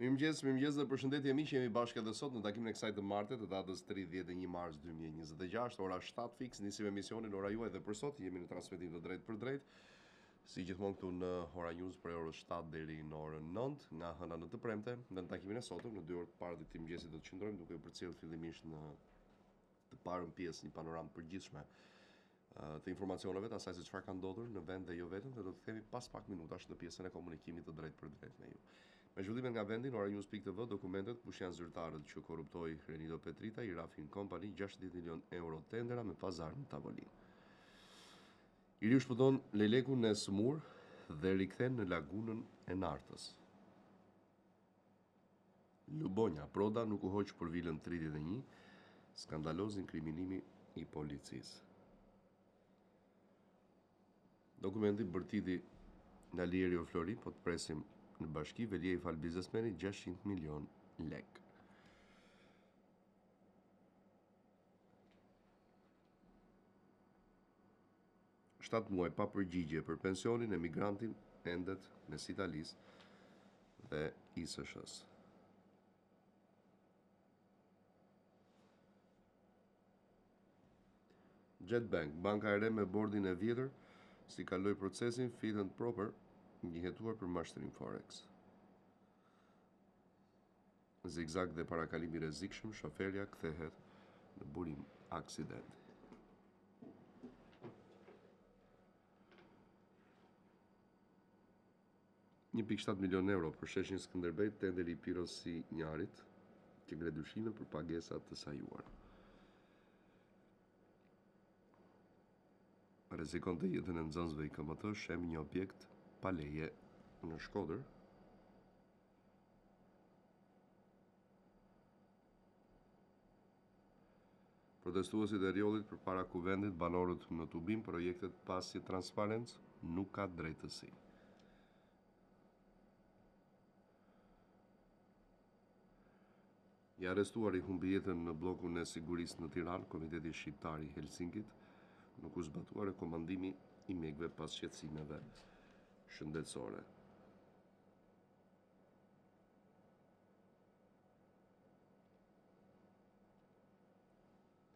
Mirëmëngjes, mirëmëngjes dhe përshëndetje miq, jemi bashkë edhe sot në takimin e kësaj të marte të datës 31 mars 2026, ora 7 fiks, nisim emisionin ora juaj dhe për sot jemi në transmetim të drejtpërdrejtë. Si gjithmonë këtu në Ora News prej orës 7 deri në orën 9, nga e hëna në të premte, dhe në takimin e sotëm në dy orë të para të këtij mëngjesi do të qëndrojmë duke ju përcjellë fillimisht në të parën pjesë një panoramë të përgjithshme të informacioneve të asaj se çfarë ka ndodhur në vend dhe jo vetëm dhe do të kthehemi pas pak minutash në pjesën e komunikimit të drejtpërdrejtë me ju. Me zhvillimet nga vendi në oranews.tv dokumentet kush janë zyrtarët që korruptoi Renido Petrita i ra Fincompany 60 milion euro tendera me pazar në tavolinë. I riu shpëton lejlekun e sëmurë dhe rikthen në lagunën e Nartës. Lubonja, Proda nuk u hoq për vilën 31, skandaloz inkriminimi i policisë. Dokumenti bërtiti Lali Eri o Flori, po të presim në bashki, Veliaj i fal biznesmenit 600 milion lekë. 7 muaj pa përgjigje për pensionin, emigranti endet mes Italisë dhe ISSH-së. Jet Bank, banka e re me bordin e vjetër, si kaloi procesin fit and proper, një i hetuar për mashtrim Forex. Zigzag dhe parakalim i rrezikshëm, shoferja kthehet në burim aksidenti. 1.7 milion euro për sheshin Skënderbej, tenderi i Piro Sinjarit, që ngre dyshime për pagesa të sajuara. Rrezikonte jetën e nxënësve IKMT, shemb një objekt pa leje në Shkodër. Protestuesit e Rrjollit përpara Kuvendit, banorët në tubim, projektet pa asnjë transparencë, nuk ka drejtësi. I arrestuari humbi jetën në bllokun e sigurisë në Tiranë, Komiteti Shqiptar i Helsinkit, nuk u zbatua rekomandimi i mjekëve pas shqetësimeve shëndetësore.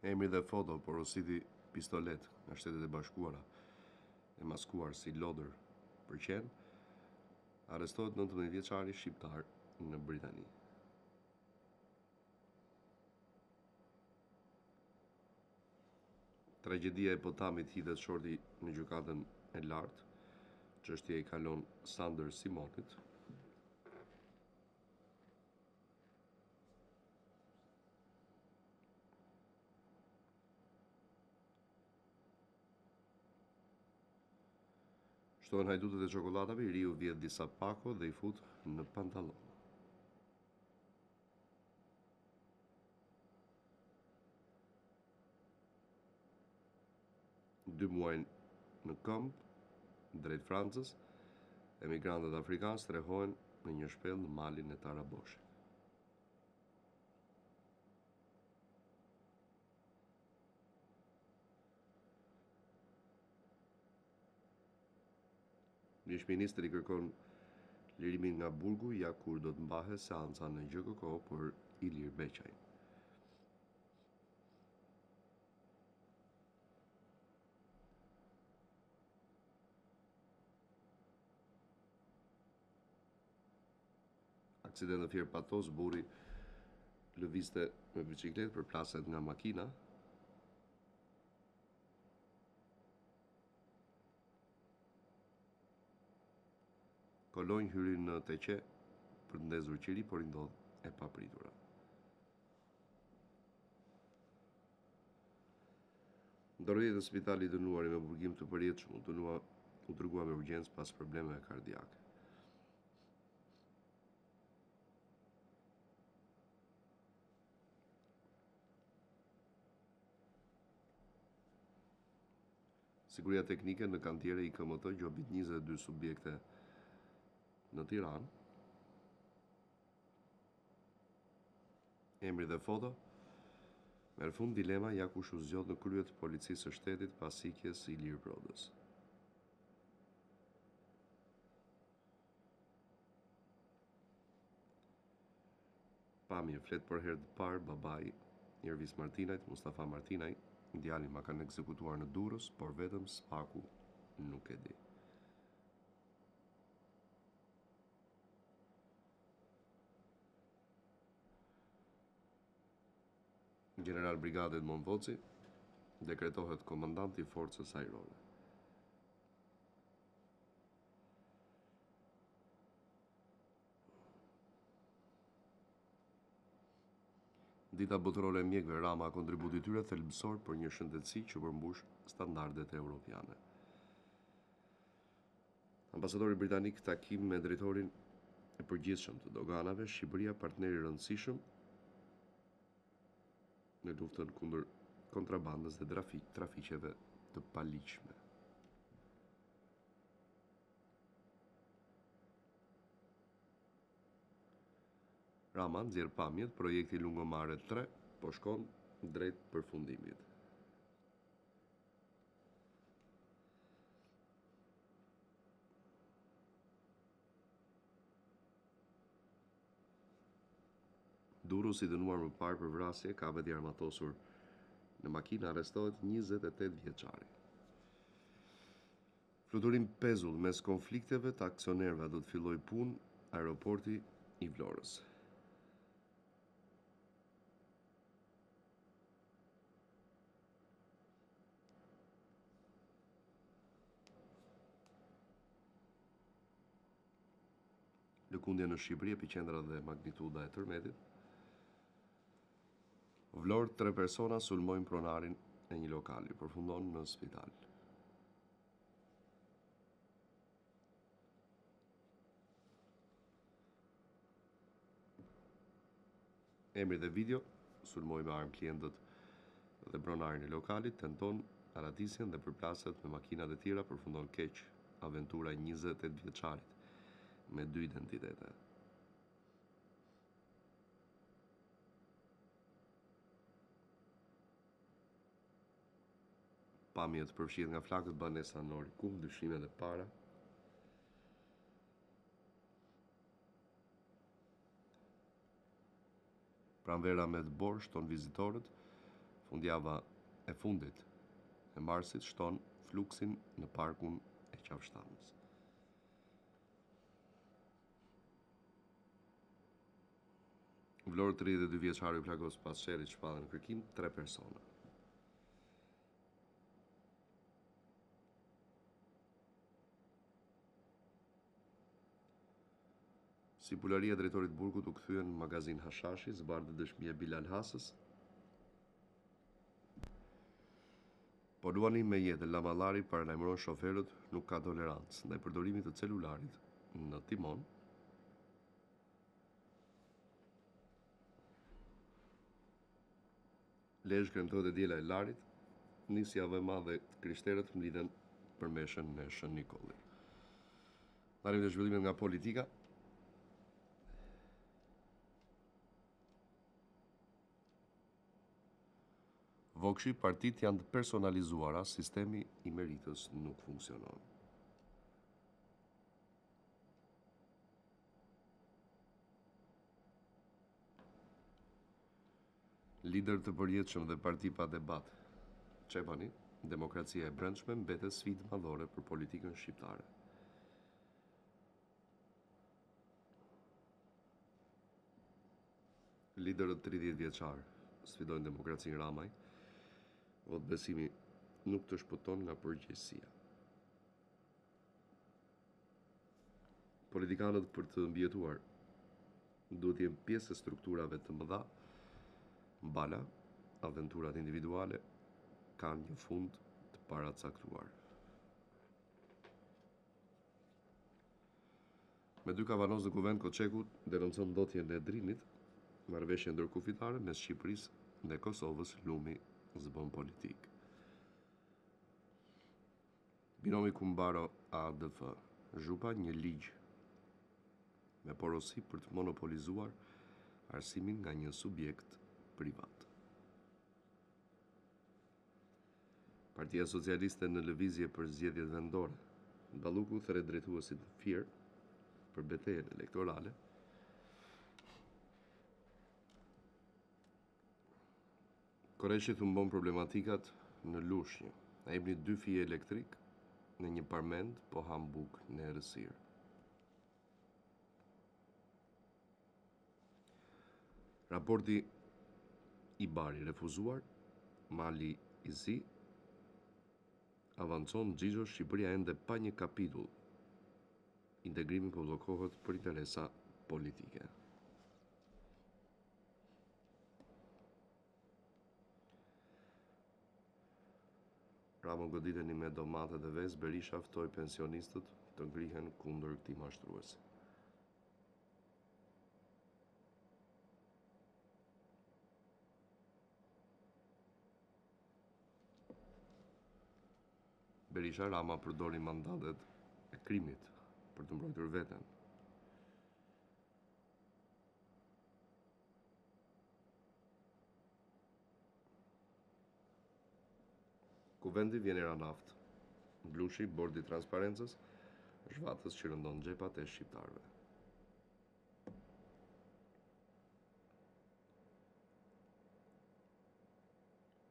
Emri dhe foto porositi pistoletë nga Shtetet e Bashkuara e maskuar si lodër për qen, arrestohet 19 vjeçari shqiptar në Britani. Tragjedia e Potamit hidhet shorti në Gjykatën e Lartë, çështja i kalon Sandër Simonit. Shtohen hajdutët e çokollatave, i riu vjedh disa pako dhe i fut në pantallona. Dy muaj në këmbë drejt Francës, emigrantët afrikanë strehohen në një shpellë në malin e Taraboshit. Një ish-ministri kërkon lirimin nga burgu, ja kur do të mbahet seanca në GJKKO për Ilir Beqajn. Aksident në Fier Patos, burri lëvizte me biçikletë, përplaset nga makina. Kolonjë hyri në teqe për të ndezur qiri, por i ndodh e papritura. Ndërroi jetë në spital i dënuari me burgim të përjetshëm, u dënua u dërgua me urgjencë pas problemeve kardiake. Siguria teknike në kantiere IKMT gjobit 22 subjekte në Tiranë. Emri dhe foto. Merr fund dilema ja kush u zgjodh në krye të policisë së shtetit pas ikjes së Ilir Prodës. Pamje, flet për herë të parë babai i Ervis Martinajt, Mustafa Martinaj, djalin ma kanë ekzekutuar në Durrës, por vetëm SPAK-u nuk e di. Gjeneral Brigade Edmond Voci dekretohet komandant i Forcës Ajrore. Dita Botërore e Mjekëve, Rama, kontributi i tyre thelbësor për një shëndetësi që përmbush standardet europiane. Ambasadori britanik takim me drejtorin e përgjithshëm të doganave, Shqipëria partner i rëndësishëm në luftën kundër kontrabandës dhe trafiqeve të paligjshme. Rama nxjerr pamjet, projekti Lungomare 3 po shkon drejt përfundimit. Durrës i dënuar më parë për vrasje, kapet i armatosur në makinë, arrestohet 28 vjeçari. Fluturim pezull mes konflikteve të aksionerëve a do të fillojë punë aeroporti i Vlorës. Lëkundja në Shqipëri, epiqendra dhe magnituda e tërmetit. Vlorë, tre persona sulmojnë pronarin e një lokali, përfundon në spital. Emri dhe video, sulmoi me armë klientët dhe pronarin e lokalit, tenton arratisjen dhe përplaset me makinat e tjera, përfundon keq aventura e 28 vjeçarit me dy identitete. Pamjet përfshihet nga flakët banesa në Orikum, dyshimet e para. Pranvera me dëborë shton vizitorët, fundjava e fundit e marsit shton fluksin në parkun e Qafë Shtamës. Vlorë 32 vjeçari u plagos pas sherrit shpallen në kërkim tre persona. Sipularia e drejtorit të burgut u kthye në magazinë hashashi, zbardhet dëshmia e Bilal Hasës. Po luani me jetën, Lamallari paralajmëron shoferët nuk ka tolerancë ndaj përdorimit të celularit në timon. Lezhë kremtohet e diela e Larit, nis java e madhe të krishterët mblidhen për meshën e Shën Nikollit. Ndalim te zhvillimet nga politika. Vokshi, partitë janë të personalizuara, sistemi i meritës nuk funksionon. Lider të përjetshëm dhe parti pa debat. Çepani, demokracia e brendshme mbetet sfidë madhore për politikën shqiptare. Liderët 30 vjeçar sfidojnë demokracinë Ramaj, votëbesimi nuk të shpëton nga përgjegjësia. Politikanët për të mbijetuar duhet të jenë pjesë e strukturave të mëdha. Bala, aventurat individuale kanë një fund të paracaktuar. Me dy kavanozë në kuvend Koçeku denoncon ndotjen e Drinit, marrëveshje ndërkufitare mes Shqipërisë dhe Kosovës, lumi s'bën politikë. Binomi Kumbaro ADF, Zhupa një ligj me porosi për të monopolizuar arsimin nga një subjekt privat. Partia Socialiste në lëvizje për zgjedhjet vendore. Balluku thërret drejtuesit në Fier për betejën elektorale. Korreshi thumbon problematikat në Lushnjë. Na jepni dy fije elektrik në një parmendë po hamë bukë në errësirë. Raporti IBAR i refuzuar, Mali i Zi avancon Xhixho Shqipëria ende pa një kapitull. Integrimi po bllokohet për interesa politike. Rama goditeni me domate dhe vezë, Berisha ftoi pensionistët të ngrihen kundër këtij mashtruesi. Berisha Rama përdori mandatet e krimit për të mbrojtur veten. Kuvendi vjen era naftë. Blushi, Bordi i Transparencës, zhvatës që rëndon xhepat e shqiptarëve.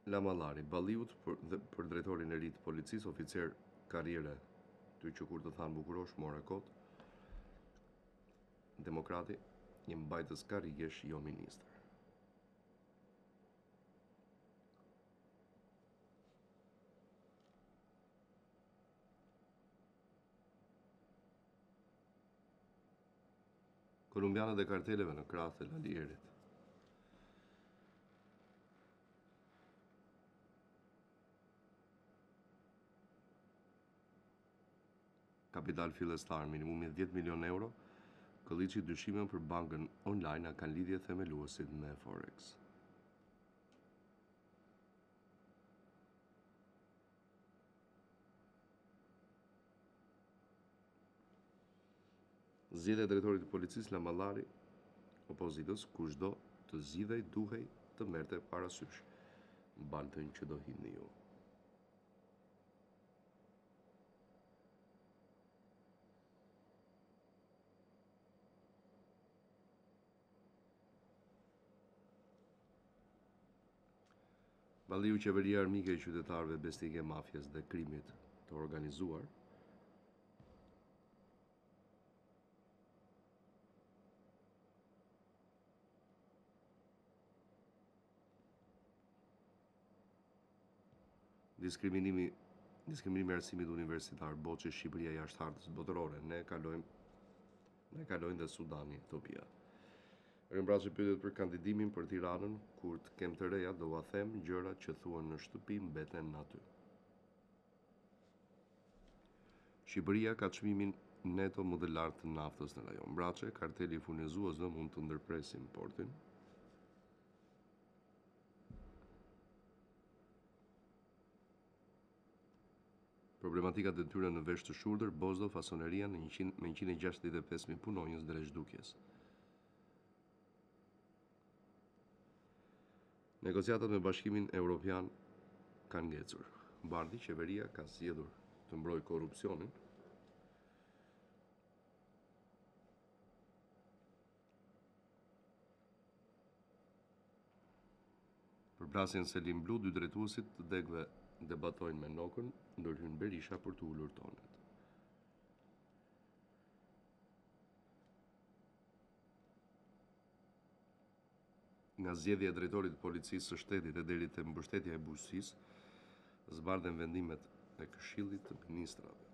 Lamallari, Balliut për, dhe, për drejtorin e ri të policisë, oficer karriere, ty që kur të thanë bukurosh, more kot. Demokrati, një mbajtës karrigesh, jo ministër. Kolumbianët e karteleve në krah të Lalierit. Kapital fillestar minimumi 10 milion euro, Këlliçi dyshime për bankën online a kanë lidhje themeluesit me Forex. Zgjedhja e drejtorit të policisë Lamallari opozitës kushdo të zgjidhej duhej të merrte parasysh baltën që do hidhni ju. Balliu qeveria armike e qytetarëve besnike mafies dhe krimit të organizuar. Diskriminimi diskriminimi i arsimit universitar, Boçi Shqipëria jashtë hartës botërore, ne kalojmë ne kalojnë dhe Sudani, Etiopia. Erion Braçe pyetet për kandidimin për Tiranën, kur të kem të reja do ua them gjërat që thuhen në shtëpi mbeten aty. Shqipëria ka çmimin neto më të lartë të naftës në rajon. Braçe, karteli i furnizuesve mund të ndërpresë importin. Problematikat e tyre në vesh të shurdhër, Bozdo, fasoneria në 100, me 165.000 punonjës drejt zhdukjes. Negociatat me Bashkimin Evropian kanë ngecur. Bardhi, qeveria ka zgjedhur të mbrojë korrupsionin. Përplasjen selinë blu, dy drejtuesit të degëve debatojnë me Nokën, ndërhyn Berisha për të ulur tonet. Nga zgjedhja e drejtorit të policisë së shtetit e deri te mbështetja e bujqësisë, zbardhen vendimet e Këshillit të Ministrave.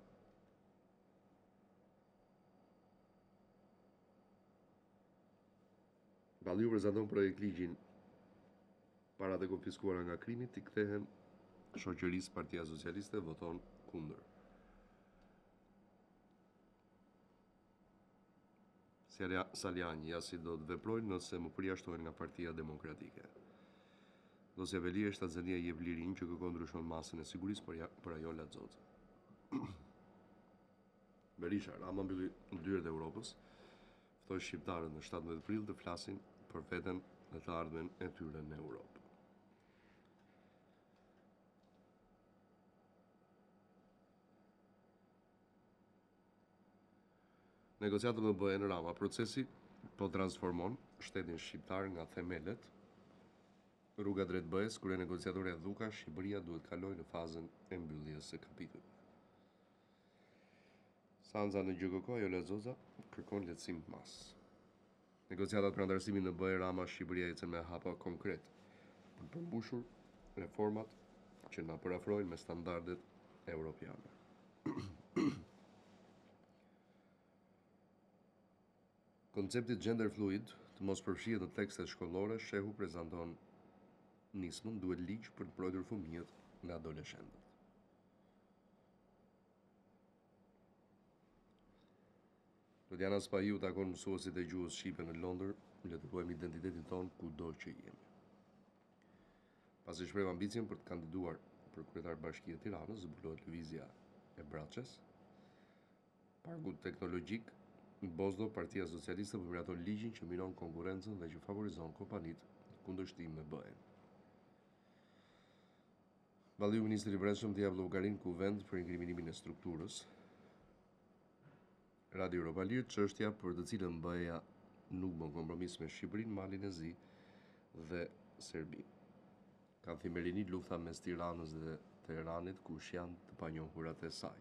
Balliu prezanton projektligjin paratë e konfiskuara nga krimi t'i kthehen shoqërisë Partia Socialiste voton kundër. Salianji, ja si do të veproj nëse më përjashtojnë nga Partia Demokratike. Dosja Veliaj shtatzënia i jep lirinë që kërkon ndryshon masën e sigurisë për, ja, për Ajola Xoxën. Berisha, Rama mbylli dyert e Europës, ftoi shqiptarët në 17 prill të flasin për veten dhe të ardhmen e tyre në Europë. Negociatat me BE-në Rama, procesi po transformon shtetin shqiptar nga themelet. Rruga drejt BE-së, kryenegociatorja Dhuka, Shqipëria duhet të kalojë në fazën e mbylljes së kapitujve. Seanca në GJKKO, Ajola Xoxa kërkon lehtësim masë. Negociatat për anëtarësimin në BE Rama Shqipëria ecën me hapa konkretë për të përmbushur reformat që na përafrojnë me standardet europiane. Koncepti gender fluid të mos përfshihet në tekstet shkollore, Shehu prezanton nismën duhet ligj për të mbrojtur fëmijët nga adoleshentët. Klodiana Spahiu takon mësuesit e gjuhës shqipe në Londër, le të ruajmë identitetin tonë kudo që jemi. Pasi shprehu ambicien për të kandiduar për kryetar bashkie të Tiranës, zbulohet lëvizja e Braçes. Parku Teknologjik Bozdo, Partia Socialiste po miraton ligjin që minon konkurrencën dhe që favorizon kompanitë në kundërshtim me BE-në. Balliu ministri i Brendshëm të japë llogari në Kuvend për inkriminimin e strukturës. Radio Europa e Lirë, çështja për të cilën BE-ja nuk bën kompromis me Shqipërinë, Malin e Zi dhe Serbinë. Kathimerini lufta mes Tiranës dhe Teheranit, kush janë të panjohurat e saj.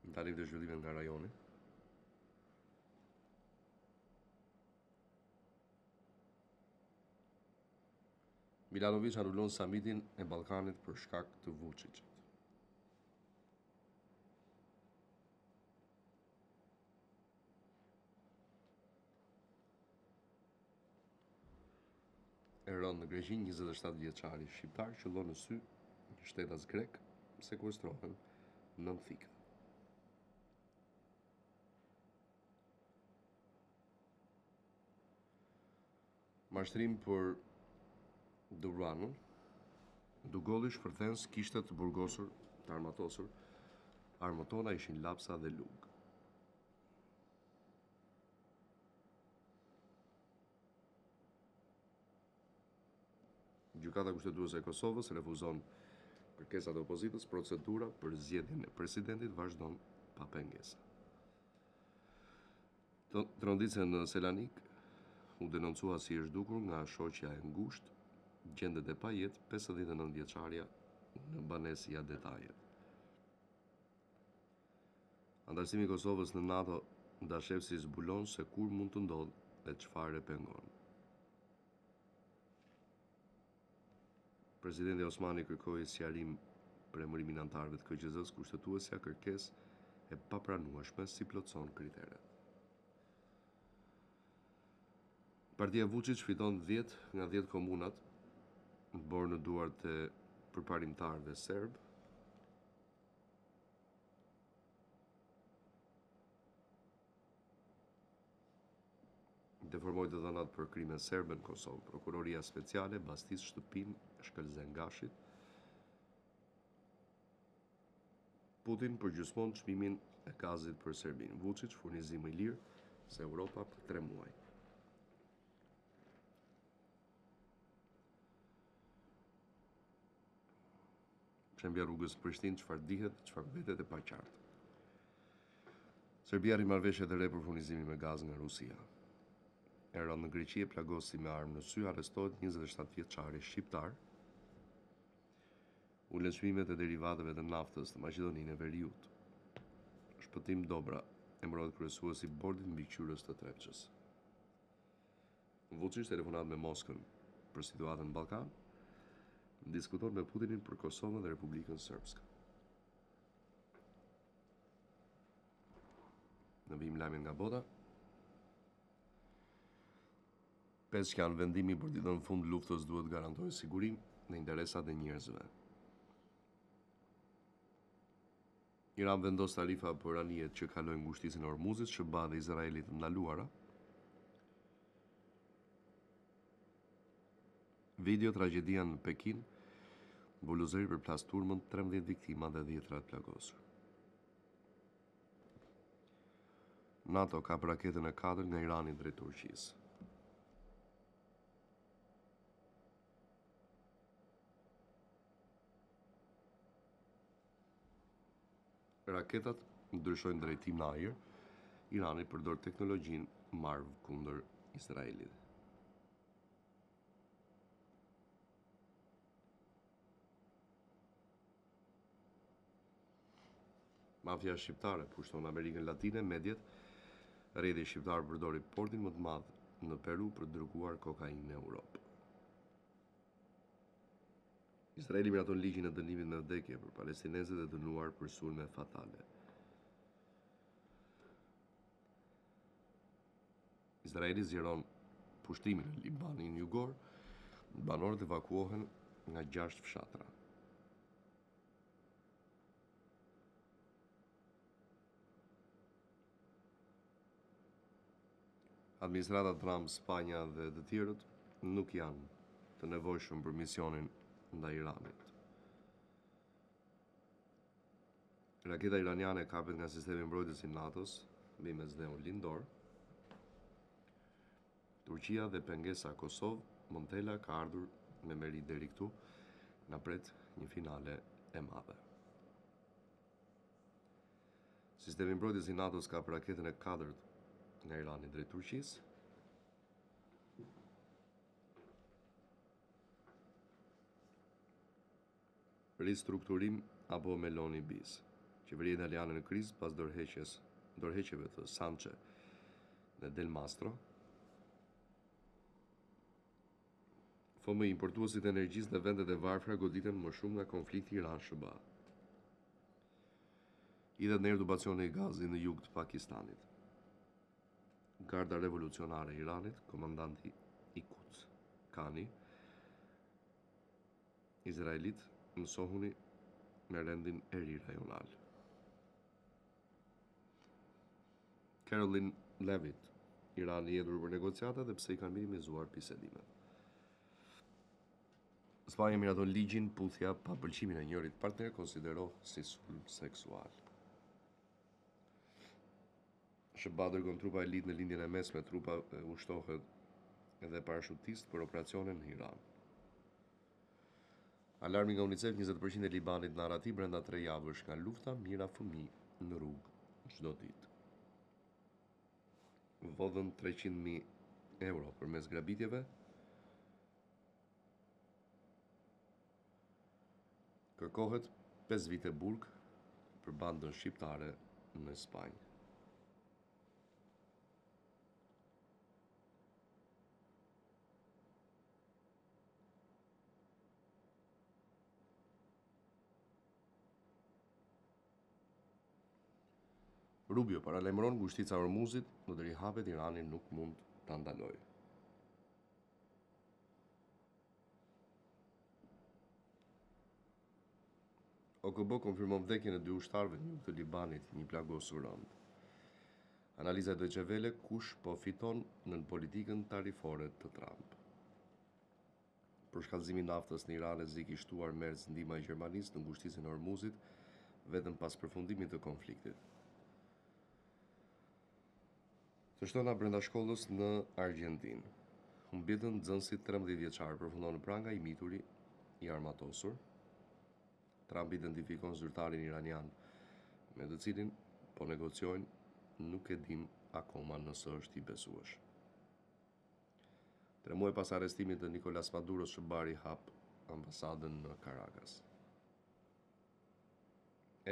Ndalim te zhvillimet nga rajoni. Milanovic anulon samitin e Ballkanit për shkak të Vuçiçit. E rëndë në Greqi, 27 vjeçari shqiptar qëllon në sy një shtetas grek, sekuestrohen nëntë thika. Mashtrim për Duvranën, Dugolli shpërthen s'kishte të burgosur të armatosur, armët tona ishin lapsa dhe lugë. Gjykata Kushtetuese e Kosovës refuzon kërkesat e opozitës, procedura për zgjedhjen e presidentit vazhdon pa pengesa. Tronditëse në Selanik, u denoncua si e zhdukur nga shoqja e ngushtë, gjendet e pajetë 59 vjeçarja në banesë ja detajet. Anëtarësimi i Kosovës në NATO, Dashevski zbulon se kur mund të ndodhë dhe çfarë e pengon. Presidenti Osmani kërkoi sqarim për emërimin e anëtarëve të KQZ-së, Kushtetuesja kërkesë e papranueshme s'i plotëson kriteret. Partia e Vuçiç fiton 10 nga 10 komunat, borë në duart e përparimtarëve serbë. Deformoi të dhënat për krime serbe në Kosovë. Prokuroria Speciale bastis shtëpinë e Shkëlzen Gashit. Putin përgjysmon çmimin e gazit për Serbinë. Vuçiç furnizim më i lirë se Europa për 3 muaj. Shembja e rrugës në Prishtinë, çfarë dihet dhe çfarë mbetet e paqartë. Serbia arrin marrëveshje të re për furnizimin me gaz nga Rusia. E rëndë në Greqi e plagosi me armë në sy, arrestohet 27 vjeçari shqiptar. Ulen çmimet e derivateve të naftës në Maqedoninë e Veriut. Shpëtim Dobra emërohet kryesues i Bordit Mbikëqyrës të Trepçës. Vuçiç telefonatë me Moskën për situatën në Ballkan, diskuton me Putinin për Kosovën dhe Republikën Srpska. Në vijim lajmet nga bota. Pezeshkian vendimi për t'i dhënë fund luftës duhet të garantojë sigurinë dhe interesat e njerëzve. Iran vendos tarifa për anijet që kalojnë ngushticën e Hormuzit, SHBA dhe Izraeli të ndaluara. Video tragjedia në Pekin, buldozeri përplas turmën 13 viktima dhe dhjetra të plagosur. NATO kap raketën e katërt nga Irani drejt Turqisë. Raketat ndryshojnë drejtim në ajër, Irani përdor teknologjinë MIRV kundër Izraelit. Mafia shqiptare pushton Amerikën Latine, mediet, rrjeti shqiptar përdori portin më të madh në Peru për të dërguar kokainë në Europë. Izraeli miraton ligjin e dënimit me vdekje për palestinezët e dënuar për sulme fatale. Izraeli zgjeron pushtimin në Libanin jugor, banorët evakuohen nga 6 fshatra. Administrata Trump, Spanja dhe të tjerët nuk janë të nevojshëm për misionin ndaj Iranit. Raketa iraniane kapet nga sistemi mbrojtës i NATO-s mbi Mesdheun Lindor. Turqia dhe pengesa Kosovë, Montella ka ardhur me meritë deri këtu, na pret një finale e madhe. Sistemi mbrojtës i NATO-s kap raketën e katërt nga Irani drejt Turqisë. Ristrukturim apo Meloni bis? Qeveria italiane në krizë pas dorëheqjes dorëheqjeve të Sanche dhe Delmastro. FMI, importuesit e energjisë dhe vendet e varfra goditen më shumë nga konflikti Iran-SHBA. Hidhet në erë tubacioni i gazit në jug të Pakistanit. Garda Revolucionare e Iranit, komandanti i Quds, Kani, Izraelit, mësohuni me rendin e ri rajonal. Karoline Leavitt, Irani i etur për negociata dhe pse i kanë minimizuar bisedimet. Spanja miraton ligjin puthja pa pëlqimin e njërit partner konsiderohet si sulm seksual. SHBA dërgon trupa elitë në Lindjen e Mesme, trupa ushtohet edhe parashutistë për operacione në Iran. Alarmi nga UNICEF 20% e Libanit në arrati brenda 3 javësh nga lufta, mijëra fëmijë në rrugë çdo ditë. Vodhën 300.000 euro përmes grabitjeve. Kërkohet 5 vite burg për bandën shqiptare në Spanjë. Rubio paralajmëron ngushtica e Hormuzit do të rihapet Irani nuk mund ta ndalojë. OKB konfirmon vdekjen e dy ushtarëve në jug të Libanit, një plagosur rëndë. Analiza e Deutsche Welle, kush po fiton nën politikën tarifore të Trump. Përshkallëzimi i naftës në Iran rrezik i shtuar Merz ndihma e Gjermanisë në ngushticën e Hormuzit vetëm pas përfundimit të konfliktit. Të shtëna brenda shkollës në Argjentinë. Humb jetën nxënësi 13 vjeçar, përfundon në pranga i mituri i armatosur. Trump identifikon zyrtarin iranian me të cilin po negociojnë, nuk e dim akoma nëse është i besueshëm. Tre muaj pas arrestimit të Nicolas Maduros, SHBA rihap ambasadën në Caracas.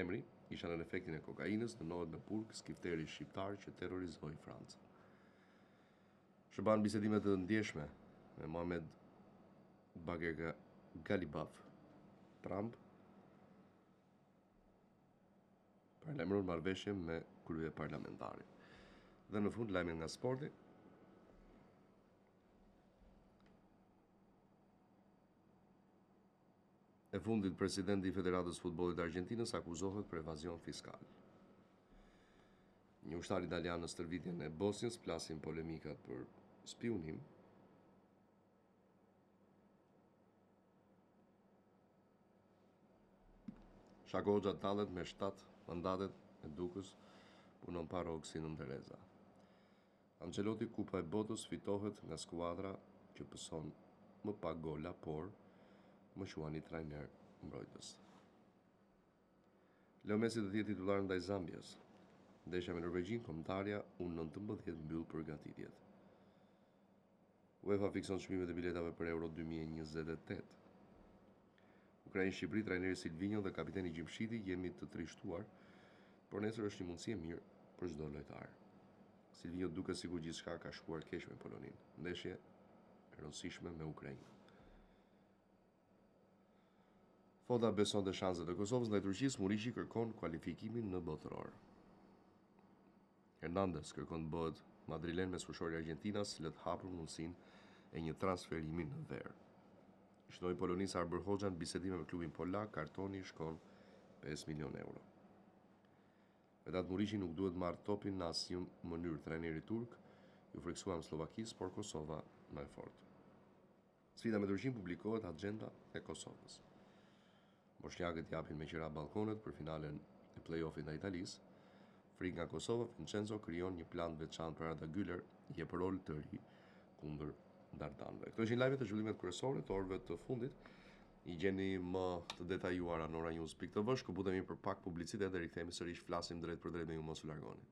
Emri, isha nën efektin e kokainës, dënohet me burg skifteri shqiptar që terrorizoi Francën. SHBA në bisedime të ndjeshme me Mohamed Bagher Ghalibaf, Trump paralajmëron marrëveshje me kryeparlamentarin. Dhe në fund lajmet nga sporti. E fundit, presidenti i Federatës së Futbollit të Argjentinës akuzohet për evazion fiskal. Një ushtar italian në stërvitjen e Bosnjës plasin polemikat për spiunim. Shako Hoxha tallet me 7 mandatet e Dukës, punon pa rrogë si Nënë Tereza. Ancelotti Kupa e Botës fitohet nga skuadra që pëson më pak gola, por më quani trajner mbrojtës. Leo Messi do të jetë titullar ndaj Zambias. Ndeshja me Norvegjinë, kombëtarja U19 mbyll përgatitjet. UEFA fikson çmimet e biletave për Euro 2028. Ukrainë Shqipëri, trajneri Silvinjo dhe kapiteni Gjimshiti jemi të trishtuar. Por nesër është një mundësi e mirë për çdo lojtar. Silvinjo duket sikur gjithçka ka shkuar keq me Poloninë. Ndeshje e rëndësishme me Ukrainën. Foda beson te shanset e Kosovës ndaj Turqisë, Muriqi kërkon kualifikimin në Botëror. Hernandez kërkon të bëhet madrilen mesfushori argjentinas lë të hapur mundësinë e një transferimi në verë. Ish-i Polonisë Arbër Hoxha në bisedime me klubin polak, kartoni shkon 5 milion euro. Vedat Muriqi nuk duhet marrë topin në asnjë mënyrë trajneri turk, iu frikësuam Sllovakisë, por Kosova më e fortë. Sfida me Turqinë publikohet axhenda e Kosovës. Boshnjakët japin me qira ballkonet për finalen e play-offit ndaj Italisë. Frikë nga Kosova, Vincenzo krijon një plan të veçantë për Arda Güler, jep rol të ri kundër Dardanëve. Këto ishin lajmet e zhvillimet kryesore të orëve të fundit. I gjeni më të detajuara në oranews.tv, shkëputemi për pak publicitet dhe rikthehemi sërish flasim drejtpërdrejt me ju mos u largoni.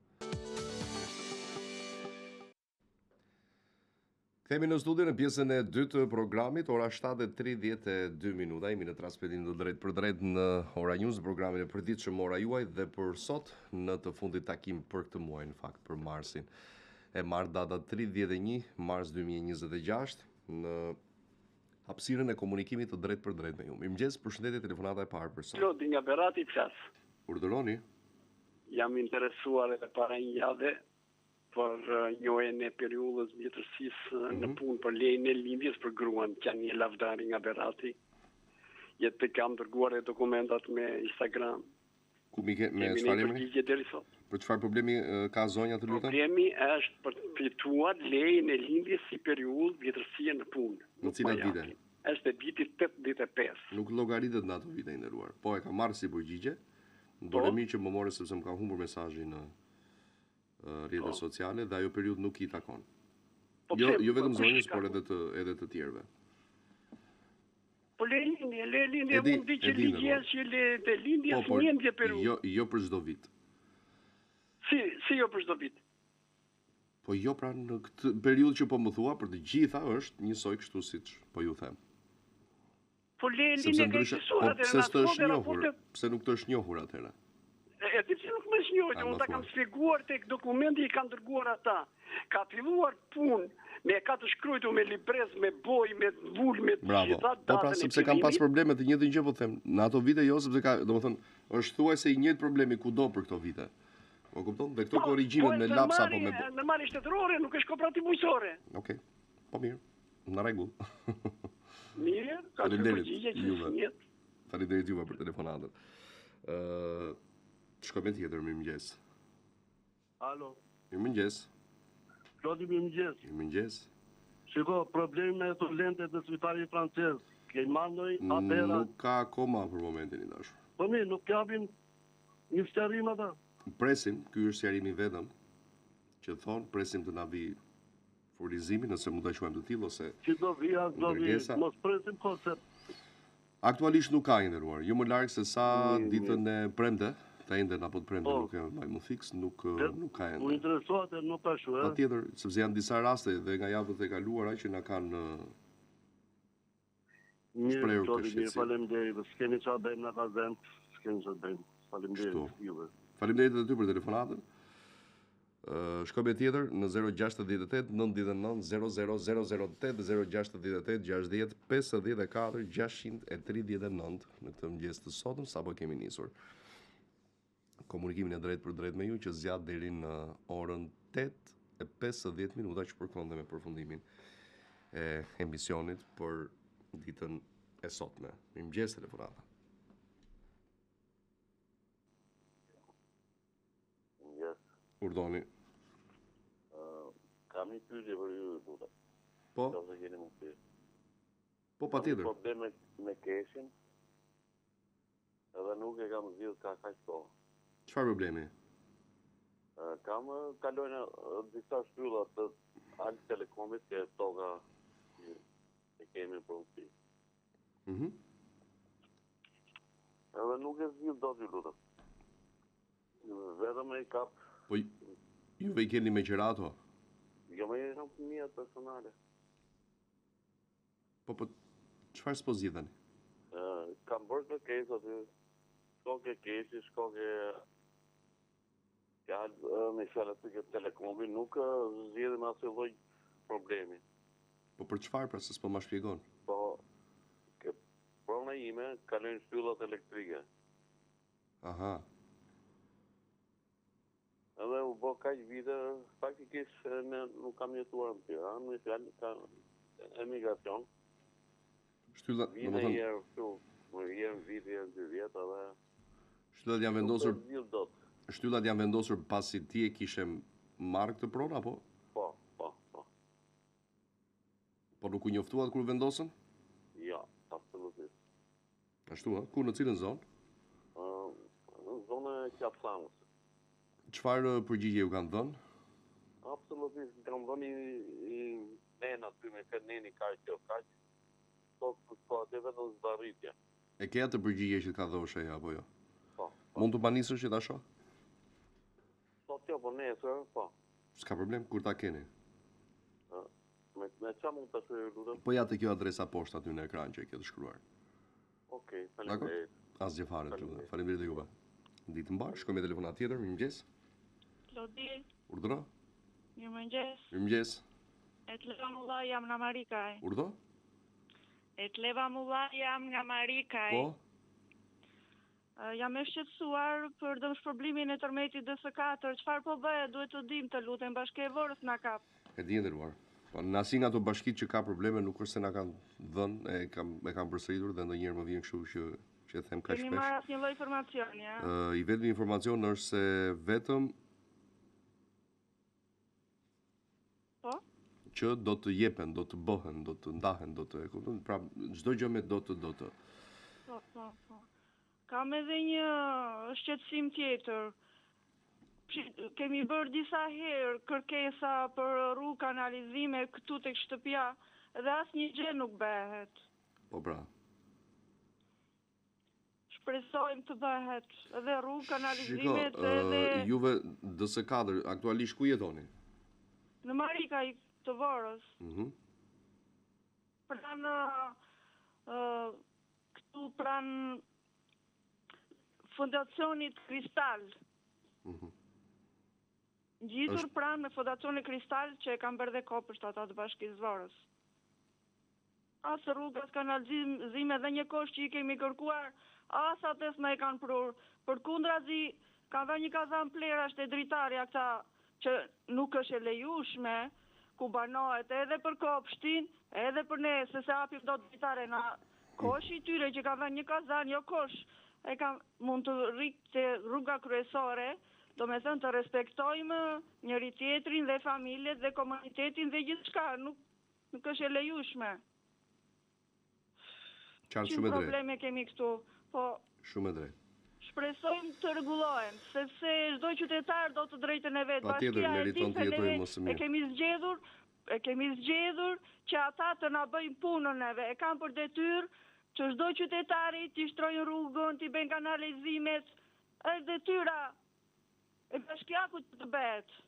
Kthehemi në studio në pjesën e dytë të programit, ora 7:32 minuta. Jemi në transmetim të drejtpërdrejtë në Ora News, në programin e përditshëm Ora Juaj dhe për sot në të fundit takim për këtë muaj në fakt për marsin. E martë data 31 mars 2026 në hapësirën e komunikimit të drejtpërdrejtë me ju. Mirëmëngjes, përshëndetje telefonata e parë për sot. Klodi nga Berati flas. Urdhëroni. Jam interesuar edhe para një jave për njohjen e periudhës vjetërsisë mm -hmm. në mhm. punë për lejen e lindjes për gruan, Qanie Lavdari nga Berati. E të kam dërguar e dokumentat me Instagram. Ku mi ke me çfarë emri? Përgjigje deri sot. Për çfarë problemi ka zonja të lutem? Problemi është për të fituar lejen e lindjes si periudhë vjetërsie në punë. Në cilat vite? Është e vitit 85. Nuk llogaritet në ato vite i nderuar. Po e kam marrë si përgjigje. Bëre po. mirë që më more sepse më ka humbur mesazhi në rrjetet po. sociale dhe ajo periudhë nuk i takon. Po jo, jo vetëm po, zonjës, por edhe të edhe të tjerëve. Po le lindje, le lindje, unë di që ligji është që le të lindjes po, një ndje periudhë. Jo, jo për çdo vit. Si, si jo për çdo vit? Po jo pra në këtë periudhë që po më thua, për të gjitha është njësoj kështu siç po ju them. Po le lindje ka ekzistuar po, atëherë. Pse s'të është njohur? Pse nuk të është njohur atëherë? E di pse nuk më është njohur, unë ta kam shpjeguar tek dokumenti i kanë dërguar ata. Ka filluar punë me ka të shkruajtur me librez, me bojë, me vulë, me të gjitha datën. Po pra, sepse kam pas probleme të njëjtën gjë po them. Në ato vite jo, sepse ka, domethënë, është thuajse i njëjtë problemi kudo për këto vite. Po kupton? Dhe këto po, korrigjimet po, me laps apo me Ndërmarrje shtetërore, nuk është kooperativë bujqësore. Okej. Po mirë. Në rregull. Mirë, ka të përgjigje që juve. Faleminderit juve për telefonatën. Ë, uh, shkojmë tjetër, mirëmëngjes. Alo. Mirëmëngjes. Klodi mirëmëngjes. Mirëmëngjes. Shiko, problemi me ato lentet në spitalin francez. Ke marrë ndonjë haber? Nuk ka akoma për momentin i dashur. Po mirë, nuk japin një sqarim ata. Presim, ky është sqarimi i vetëm që thonë, presim të na vijë Furnizimi, nëse mund ta quajmë të tillë ose Që do vi, as do vi, mos presim kohë se Aktualisht nuk ka i nderuar, jo më larg se sa ditën e premte, të enjten apo të premten, po. nuk e mbaj më fiks, nuk nuk ka ende. U interesohet e nuk ka shu, ë? Patjetër, sepse janë disa raste dhe nga javët e kaluara që na kanë Mirë, Klodi, mirë, faleminderit. Po s'kemi çfarë bëjmë na ka zënë, s'kemi çfarë bëjmë. Faleminderit juve. Faleminderit edhe ty për telefonatën. Ë shkojmë tjetër në 068 99 00 008 068 60 54 639 në këtë mëngjes të sotëm sapo kemi nisur komunikimin e drejtpërdrejtë me ju që zgjat deri në orën 8:50 minuta që përkon dhe me përfundimin e emisionit për ditën e sotme. Mirëmëngjes telefonata. Mirëmëngjes. Urdhoni. Uh, kam një pyetje për ju, lutem. Po. Nëse keni mundësi. Po patjetër. Kam problem me, me KESH-in. Edhe nuk e kam zgjidh ka kaq kohë. Çfarë problemi? Kam kalojnë disa shtylla të Alb Telekomit ke toka që e kemi në pronësi. Mhm. Edhe nuk e zgjidh dot ju lutem. Vetëm e kap. Po juve i keni me qira ato? Jo, me janë të mia personale. Po po çfarë s'po zgjidh tani? Kam bërë kërkesë aty. Shko ke KESH-i, shko ke. Fjalë, me fjalë aty ke Telekomi, nuk zgjidhim asnjë lloj problemi. Po për çfarë pra se s'po ma shpjegon? Po ke prona ime kalojnë shtyllat elektrike. Aha. Edhe u bë kaq vite, faktikisht ne nuk kam jetuar në Tiranë, me fjalë ka emigracion. Shtyllat, domethënë. Një herë këtu, një herë në vit, një herë në dy vjet edhe Shtyllat janë vendosur Shtyllat janë vendosur pasi ti e kishe marrë këtë pronë apo? Po, po, po. Po nuk u njoftuat kur vendosën? Jo, absolutisht. Ashtu ë? Ku në cilën zonë? Ë, në zonën e Qafë-Thanës. Çfarë përgjigje ju kanë dhënë? Absolutisht, kanë dhënë një nen aty me këtë neni kaq kjo kaq. Sot s'ka aty vetëm zvarritje. E ke atë përgjigje që të ka dhënë OSHEE-ja apo jo? Po, po. Mund të ma nisësh që ta shoh? Sot jo, po nesër, po. S'ka problem, kur ta keni. Ë, me me çfarë mund ta shoh ju lutem? Po ja te kjo adresa poshtë aty në ekran që e ke të shkruar. Okej, faleminderit. Asgjë fare, të lutem. Faleminderit dhe juve. Ditë të mbarë, shkojmë me telefonatë tjetër. Mirëmëngjes. Klodi. Urdhëro. Mirëmëngjes. Mirëmëngjes. Etleva Mulla jam nga Marikaj. Urdhëro. Etleva Mulla jam nga Marikaj. Po. Jam e shqetësuar për dëmshpërblimin e tërmetit DS4. Çfarë po bëhet? Duhet të dimë, të lutem, Bashkia e Vorës na kap. E di e nderuar. Po në asnjë nga ato bashkitë që ka probleme nuk është se na kanë dhënë, e kam e kam përsëritur dhe ndonjëherë më vjen kështu që që e them kaq shpesh. Kemi marrë asnjë lloj informacioni, a? I vetmi informacion është se vetëm Po? Që do të jepen, do të bëhen, do të ndahen, do të, e kupton? Pra çdo gjë me do të do të. Po, po, po. Kam edhe një shqetësim tjetër. Kemi bërë disa herë kërkesa për rrugë kanalizime këtu tek shtëpia dhe asnjë gjë nuk bëhet. Po pra. Shpresojmë të bëhet edhe rrugë, kanalizimet Shiko, edhe... juve DS4, aktualisht ku jetoni? Në Marikaj të Vorës. Mm -hmm. Pranë, këtu pranë Fondacionit Kristal. Mm -hmm. Ngjitur është... pranë Fondacionit Kristal që e kanë bërë dhe kopësht ata të Bashkisë Vorës. As rrugë, as kanalizime dhe një kosh që i kemi kërkuar, as atë s'na e kanë prurë. Përkundrazi, kanë vënë një kazan plehrash te dritarja këta që nuk është e lejushme, ku banohet edhe për kopshtin, edhe për ne, se s'e hapim dot dritaren. A koshi i tyre që kanë vënë një kazan, jo kosh, e kanë mund të rri te rruga kryesore, domethënë të respektojmë njëri tjetrin dhe familjet dhe komunitetin dhe gjithçka, nuk Nuk është e lejushme. Qartë shumë e drejtë. probleme kemi këtu, po Shumë e drejtë. Shpresojmë të rregullohen, sepse çdo qytetar do të drejtën e vet. Patjetër, meriton të jetojë më së miri. E kemi zgjedhur, e kemi zgjedhur që ata të na bëjnë punën neve. E kanë për detyrë që çdo qytetari t'i shtrojnë rrugën, t'i bëjnë kanalizimet. Është detyra e bashkiakut të bëhet.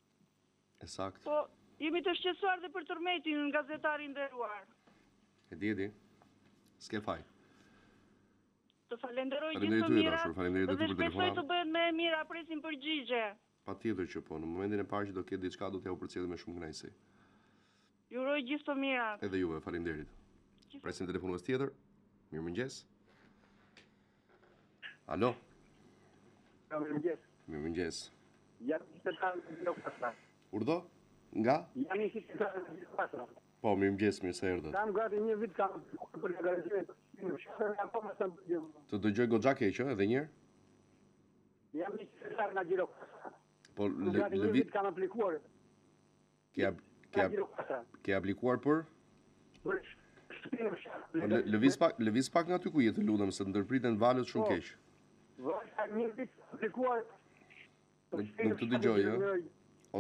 E saktë. Po, jemi të shqetësuar dhe për tërmetin, gazetar i nderuar. E di, e di. S'ke faj. Të falenderoj gjithë të mirat. Faleminderit dhe shpresoj të bëhet më e mira, presim përgjigje. Patjetër që po, në momentin e parë që do ketë diçka do t'jua përcjellim me shumë kënaqësi. Ju uroj gjithë të mirat. Edhe juve, faleminderit. Presim telefonues tjetër. Mirëmëngjes. Alo. Mirëmëngjes. Mirëmëngjes. Jam një qytetar nga Gjirokastra. Urdhëro? Nga? Jam një qytetar nga Gjirokastra. Po, mirëmëngjes, mirë se erdhët. Kam gati një vit kam për legalizimin e shtëpisë në fshat dhe akoma s'kam bërë gjë. Të dëgjoj goxha keq, ë, edhe një herë. Jam një qytetar nga Gjirokastra. Po, gati një vit kam aplikuar. Ke ke ke aplikuar për? Për shtëpinë në fshat. Po, lëviz pak, lëviz pak nga aty ku je të lutem se të ndërpriten valët shumë po, keq. Vajta një vit aplikuar. Nuk, nuk të dëgjoj, ë?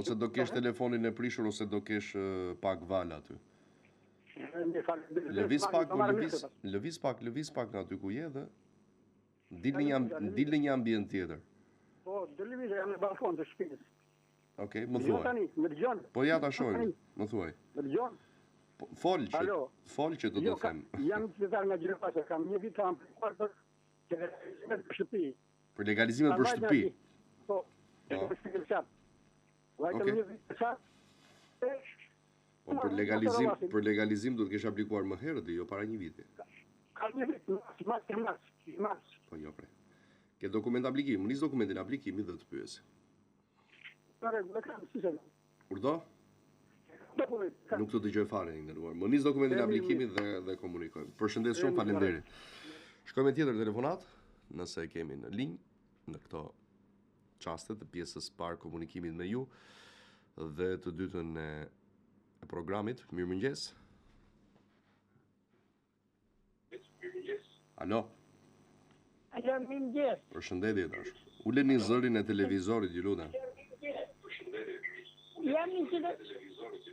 Ose do kesh telefonin e prishur ose do kesh pak valë aty. Lëviz pak, po lëviz, lëviz pak, lëviz pak nga aty ku je dhe dil në një dil në një ambient tjetër. Po, do lëviz, jam në ballkon të shtëpisë. Okej, më thuaj. Tani, më dëgjon? Po ja ta shohim, më thuaj. Më dëgjon? Po, fol që, fol që të jo, të them. Jam qytetar nga Gjirokastra, kam një vit kam aplikuar për legalizimet për shtëpi. Për legalizimet për shtëpi. Po. Po. Okej. Një vit të Po për legalizim, për legalizim duhet të kesh aplikuar më herët, jo para një viti. Ka një vit, mars, mars, mars, mars. Po jo pre. Ke dokument aplikimi, më nis dokumentin e aplikimit dhe të pyes. Në rregull, e kam, si se. Urdhëro? Nuk të dëgjoj fare i nderuar. Më nis dokumentin e aplikimit dhe dhe komunikojmë. Përshëndes shumë, faleminderit. Shkojmë me tjetër telefonatë, nëse e kemi në linjë në këto çaste të pjesës parë komunikimit me ju dhe të dytën e, e programit. Mirëmëngjes. Alo. Alo, mirëmëngjes. Përshëndetje tash. Uleni zërin e televizorit, ju lutem. Jam një qytet...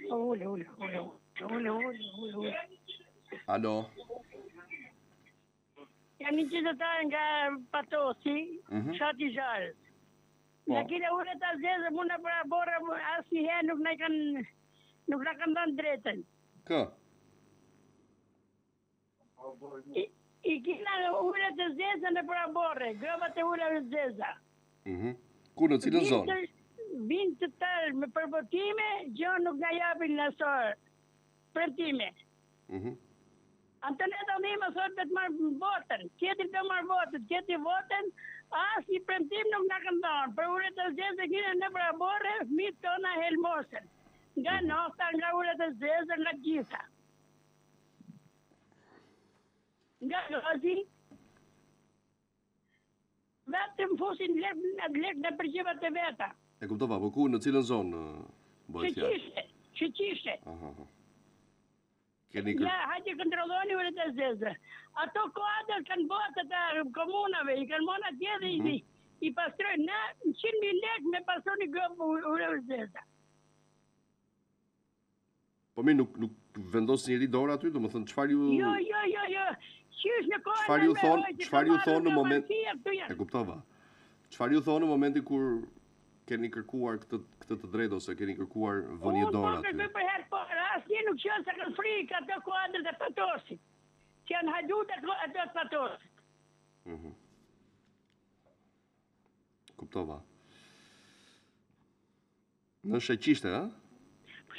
Ule, ule, ule, ule, ule, ule, ule. Alo. Jam një qytetar nga Patosi, mm -hmm. fshati Zharës. Po. Na kena ujërat e zeza, mu në për oborre, asnjëherë nuk na kanë nuk na kanë dhënë drejtën. Kë? I, i kena ujërat e zeza nëpër oborre, gropat e ujërave të zeza. Mm -hmm. Ku në cilën zonë? Vinë të tërë me premtime, gjë nuk na japin në sorë. Premtime. Mm -hmm. Antoneta Dhima thotë do të marrë votën, tjetri do marrë votën, tjetri votën, asnjë premtim nuk na kanë dhënë. Për ujërat e zeza kena nëpër oborre, fëmijët tona helmosen. Nga mhm. nafta, nga ujërat e zeza, nga gjitha. Nga gazi, vetëm fusin lek, lek nëpër xhepat e veta. E kuptova, po ku në cilën zonë bëhet fjalë? Sheqishte, sheqishte. Aha, aha. Keni kër... Ja, hajde kontrolloni ujërat e zeza. Ato kuadër kanë bërë të komunave, i kanë marrë atje dhe mm -hmm. i, i pastrojnë në 100.000 lekë me pastru një gropë ujërave të zeza. Po mirë, nuk, nuk vendos njeri dorë aty, domethënë, çfarë ju... Jo, jo, jo, jo, qysh në kohën Çfarë ju thonë, çfarë ju thonë në moment... E kuptova. Çfarë ju thonë në momentin kur keni kërkuar këtë këtë të drejtë ose keni kërkuar vënie dorë aty? Unë po kërkoj për herë të parë, asnjë nuk çon se kanë frikë ato kuadrët e Patosit. Që janë hajdutë ato ato të Patosit. Mhm. Kuptova. Në Sheqishte, ë?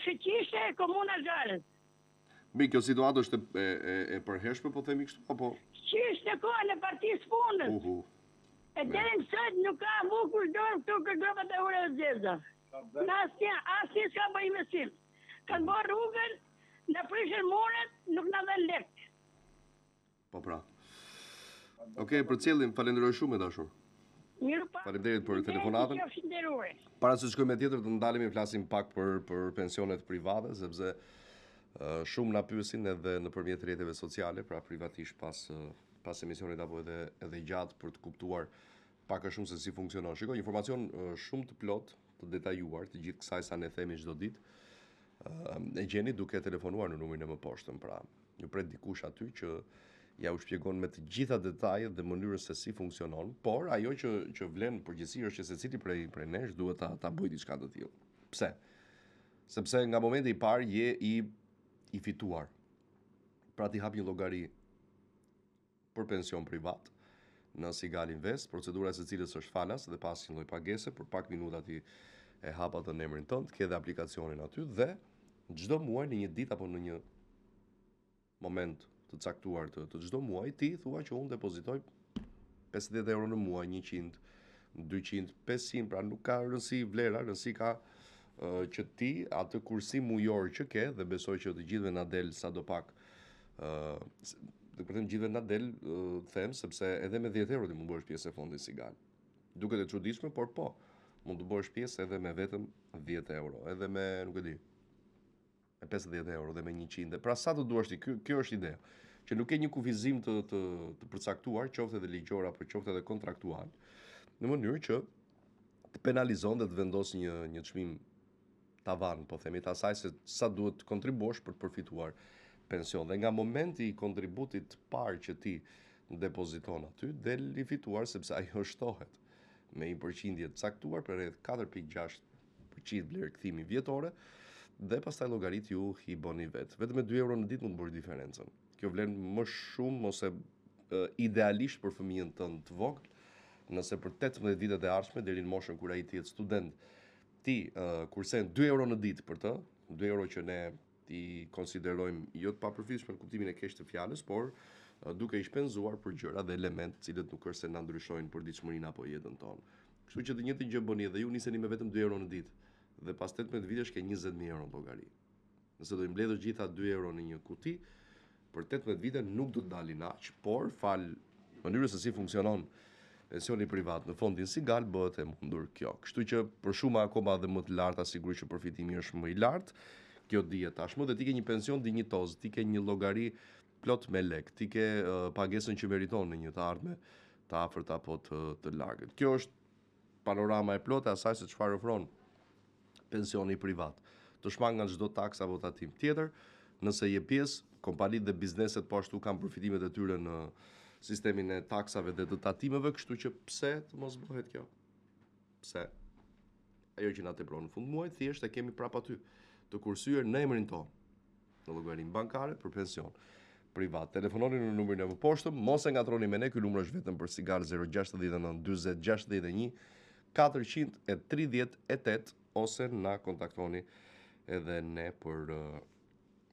Sheqishte, komuna Zharës. Mirë, kjo situatë është e, e, e përhershme, po themi kështu, apo? Qysh në kohën e partisë së punës. Uhu. E deri më sot nuk ka vu kush dorë këtu te gropat e ujërave të zeza. Në asnjë, asnjë s'ka bërë investim. Kanë bërë rrugën, na prishën muret, nuk na dhënë lek. Po pra. Okej, përcjellim, falenderoj shumë e dashur. Mirupafshim. Faleminderit për telefonatën. Para se të shkojmë me tjetër të ndalemi flasim pak për për pensionet private, sepse shumë na pyesin edhe nëpërmjet rrjeteve sociale, pra privatisht pas pas emisionit apo edhe edhe gjatë për të kuptuar pak a shumë se si funksionon. Shiko, informacion shumë të plotë, të detajuar, të gjithë kësaj sa ne themi çdo ditë, e gjeni duke telefonuar në numrin e mëposhtëm, pra Ju pret dikush aty që ja u shpjegon me të gjitha detajet dhe mënyrën se si funksionon, por ajo që që vlen në përgjithësi është që secili prej prej nesh duhet ta ta bëjë diçka të tillë. Pse? Sepse nga momenti i parë je i i fituar. Pra ti hap një llogari për pension privat në Sigal Invest, procedura e së cilës është falas dhe pa asnjë lloj pagese, për pak minuta ti e hap atë në emrin tënd, ke dhe aplikacionin aty dhe çdo muaj në një ditë apo në një moment të caktuar të, të çdo muaji ti thua që unë depozitoj 50 euro në muaj, 100, 200, 500, pra nuk ka rëndësi vlera, rëndësi ka uh, që ti atë kursim mujor që ke dhe besoj që të gjithëve na del sado pak uh, dhe kur them gjithëve na del, uh, them sepse edhe me 10 euro ti mund të bëhesh pjesë e fondit Sigal. Duket e çuditshme, por po, mund të bëhesh pjesë edhe me vetëm 10 euro, edhe me, nuk e di, me 50 euro dhe me 100. Pra sa të duash ti, kjo, kjo është ideja. Që nuk ke një kufizim të të të përcaktuar, qoftë edhe ligjor apo qoftë edhe kontraktual, në mënyrë që të penalizon dhe të vendos një një çmim tavan, po themi, të asaj se sa duhet të kontribuosh për të përfituar pension. Dhe nga momenti i kontributit të parë që ti depoziton aty, del i fituar sepse ajo shtohet me një përqindje të caktuar për rreth 4.6 përqind vlerë kthimi vjetore dhe pastaj llogaritë ju i bëni vetë. Vetëm me 2 euro në ditë mund të bësh diferencën. Kjo vlen më shumë ose idealisht për fëmijën tënd të vogël. Nëse për 18 vitet e ardhshme deri në moshën kur ai të jetë student, ti uh, kursen 2 euro në ditë për të, 2 euro që ne i konsiderojmë jo të papërfillshme në kuptimin e keq të fjalës, por duke i shpenzuar për gjëra dhe elementë të cilët nuk është se na ndryshojnë përditshmërinë apo jetën tonë. Kështu që të njëjtën gjë bëni edhe ju niseni me vetëm 2 euro në ditë dhe pas 18 vitesh ke 20000 euro në llogari. Nëse do i mbledhësh gjitha 2 euro në një kuti, për 18 vite nuk do të dalin aq, por falë mënyrës se si funksionon pensioni privat në fondin Sigal bëhet e mundur kjo. Kështu që për shuma akoma dhe më të larta sigurisht që përfitimi është më i lartë. Kjo dihet tashmë dhe ti ke një pension dinjitoz, ti ke një llogari plot me lek, ti ke uh, pagesën që meriton në një të ardhme të afërt apo të të largët. Kjo është panorama e plotë e asaj se çfarë ofron pensioni privat. Të shmang nga çdo taksë apo tatim tjetër, nëse je pjesë, kompanitë dhe bizneset po ashtu kanë përfitimet e tyre në sistemin e taksave dhe të tatimeve, kështu që pse të mos bëhet kjo? Pse? Ajo që na tepron në fund muajit, thjesht e kemi prapë aty, të kursyer në emrin tonë. në llogarinë bankare për pension privat. Telefononi në numrin e mëposhtëm, mos e ngatërroni me ne, ky numër është vetëm për Sigal 069 40 61 438 ose na kontaktoni edhe ne për eh,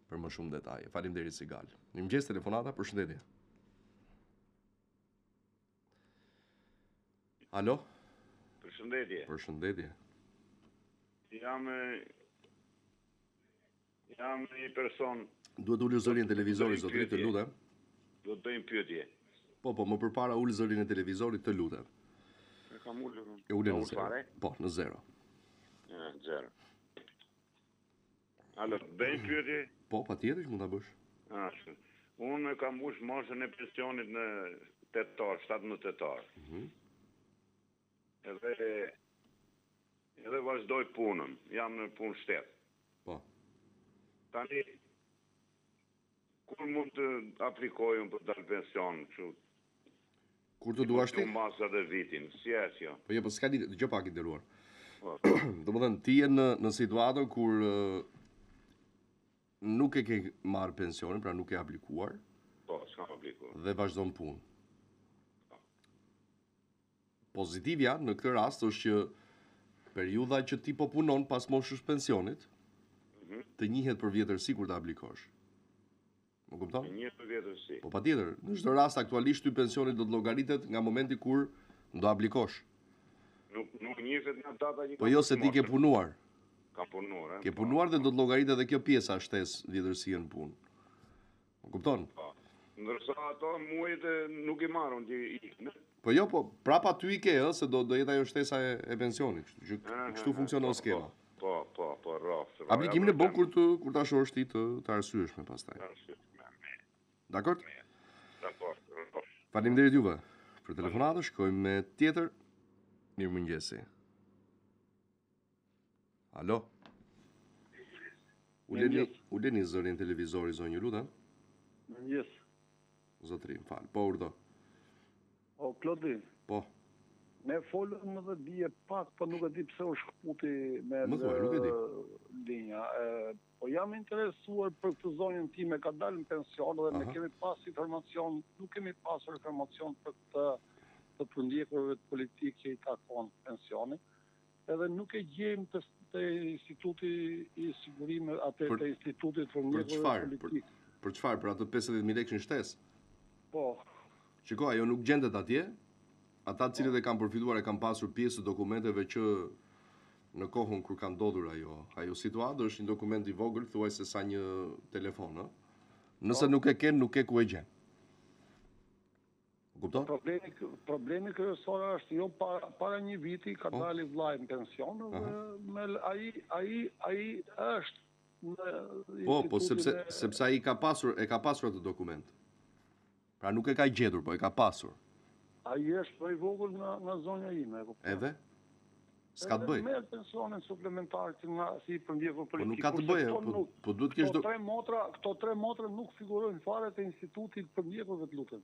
për më shumë detaje. Faleminderit Sigal. Mirëmëngjes telefonata, përshëndetje. Alo? Përshëndetje. Përshëndetje. Jam Jam një person. Duhet të ulësh zërin e televizorit zotëri, të lutem. Do të bëj një pyetje. Po, po, më përpara ul zërin e televizorit, të lutem. E kam ulur. E ule në zero. Po, në zero. Në zero. Alo, bëj një pyetje? Po, patjetër që mund ta bësh. Ashtu. Unë kam mbush moshën e pensionit në tetor, 17 tetor. Mhm. Mm edhe Edhe vazhdoj punën, jam në punë shtet. Po. Tani kur mund të aplikoj unë për dalë pension, kështu? Kur të duash ti? Mbas edhe vitin, si është kjo? Po jo, po s'ka lidhje, dëgjo pak i nderuar. Po. Domethënë ti je në në situatën kur nuk e ke marrë pensionin, pra nuk e aplikuar. Po, s'kam aplikuar. Dhe vazhdon punë. Po. Pozitivja në këtë rast është që periudha që ti po punon pas moshës pensionit, mm -hmm. të njihet për vjetërsi kur të aplikosh. Më kupton? Të njihet për vjetërsi. Po patjetër, në çdo rast aktualisht ty pensioni do të llogaritet nga momenti kur do aplikosh. Nuk nuk njihet nga data që Po jo se ti ke punuar. Kam punuar, eh? Ke punuar dhe do të llogaritet edhe kjo pjesa shtesë vjetërsie në punë. Më kupton? Po. Ndërsa ato muajt nuk i marr unë ti i. Po jo, po prapa aty i ke, ë, se do do jetë ajo shtesa e, e pensionit, kështu që kështu funksionon po, skema. Po, po, po, rroftë. Aplikimin e bën kur të kur ta shohësh ti të të arsyeshme pastaj. Arsyeshme. Dakord? Dakord. Faleminderit juve për telefonatën, shkojmë me tjetër. Mirëmëngjesi. Alo. Uleni, uleni zërin televizorit zonjë, ju lutem. Mëngjes. Zotëri, më fal. Po urdhëro. O Klodi. Po. Ne folëm edhe dje pak, po nuk e di pse u shkëputi me Më thuaj, nuk e di. linja. E, po jam interesuar për këtë zonjën time, ka dalë në pension dhe ne kemi pas informacion, nuk kemi pasur informacion për këtë të përndjekurve politikë që i takon pensioni. Edhe nuk e gjejmë te te Instituti i Sigurimeve, atë te Instituti i të Përndjekurve Politikë. Për çfarë? Për atë 50000 lekëshin shtesë? Po. Shiko, ajo nuk gjendet atje. Ata të cilët e kanë përfituar e kanë pasur pjesë të dokumenteve që në kohën kur ka ndodhur ajo, ajo situatë është një dokument i vogël, thuajse sa një telefon, ë. Nëse po. nuk e ke, nuk ke ku e gjen. Kupton? Problemi problemi kryesor është jo para para një viti ka po. dalë vllai në pension dhe me ai ai ai është në Po, po sepse e... sepse ai ka pasur e ka pasur atë dokument. Pra nuk e ka gjetur, po e ka pasur. Ai është më i vogël nga nga zonja ime, e kupton? Edhe? S'ka të bëjë. Merr pensionin suplementar që nga si i përndjekur politik. Po nuk ka të bëjë, po, po duhet të kesh do... Këto tre motra, këto tre motra nuk figurojnë fare te instituti i të përndjekurve të lutem.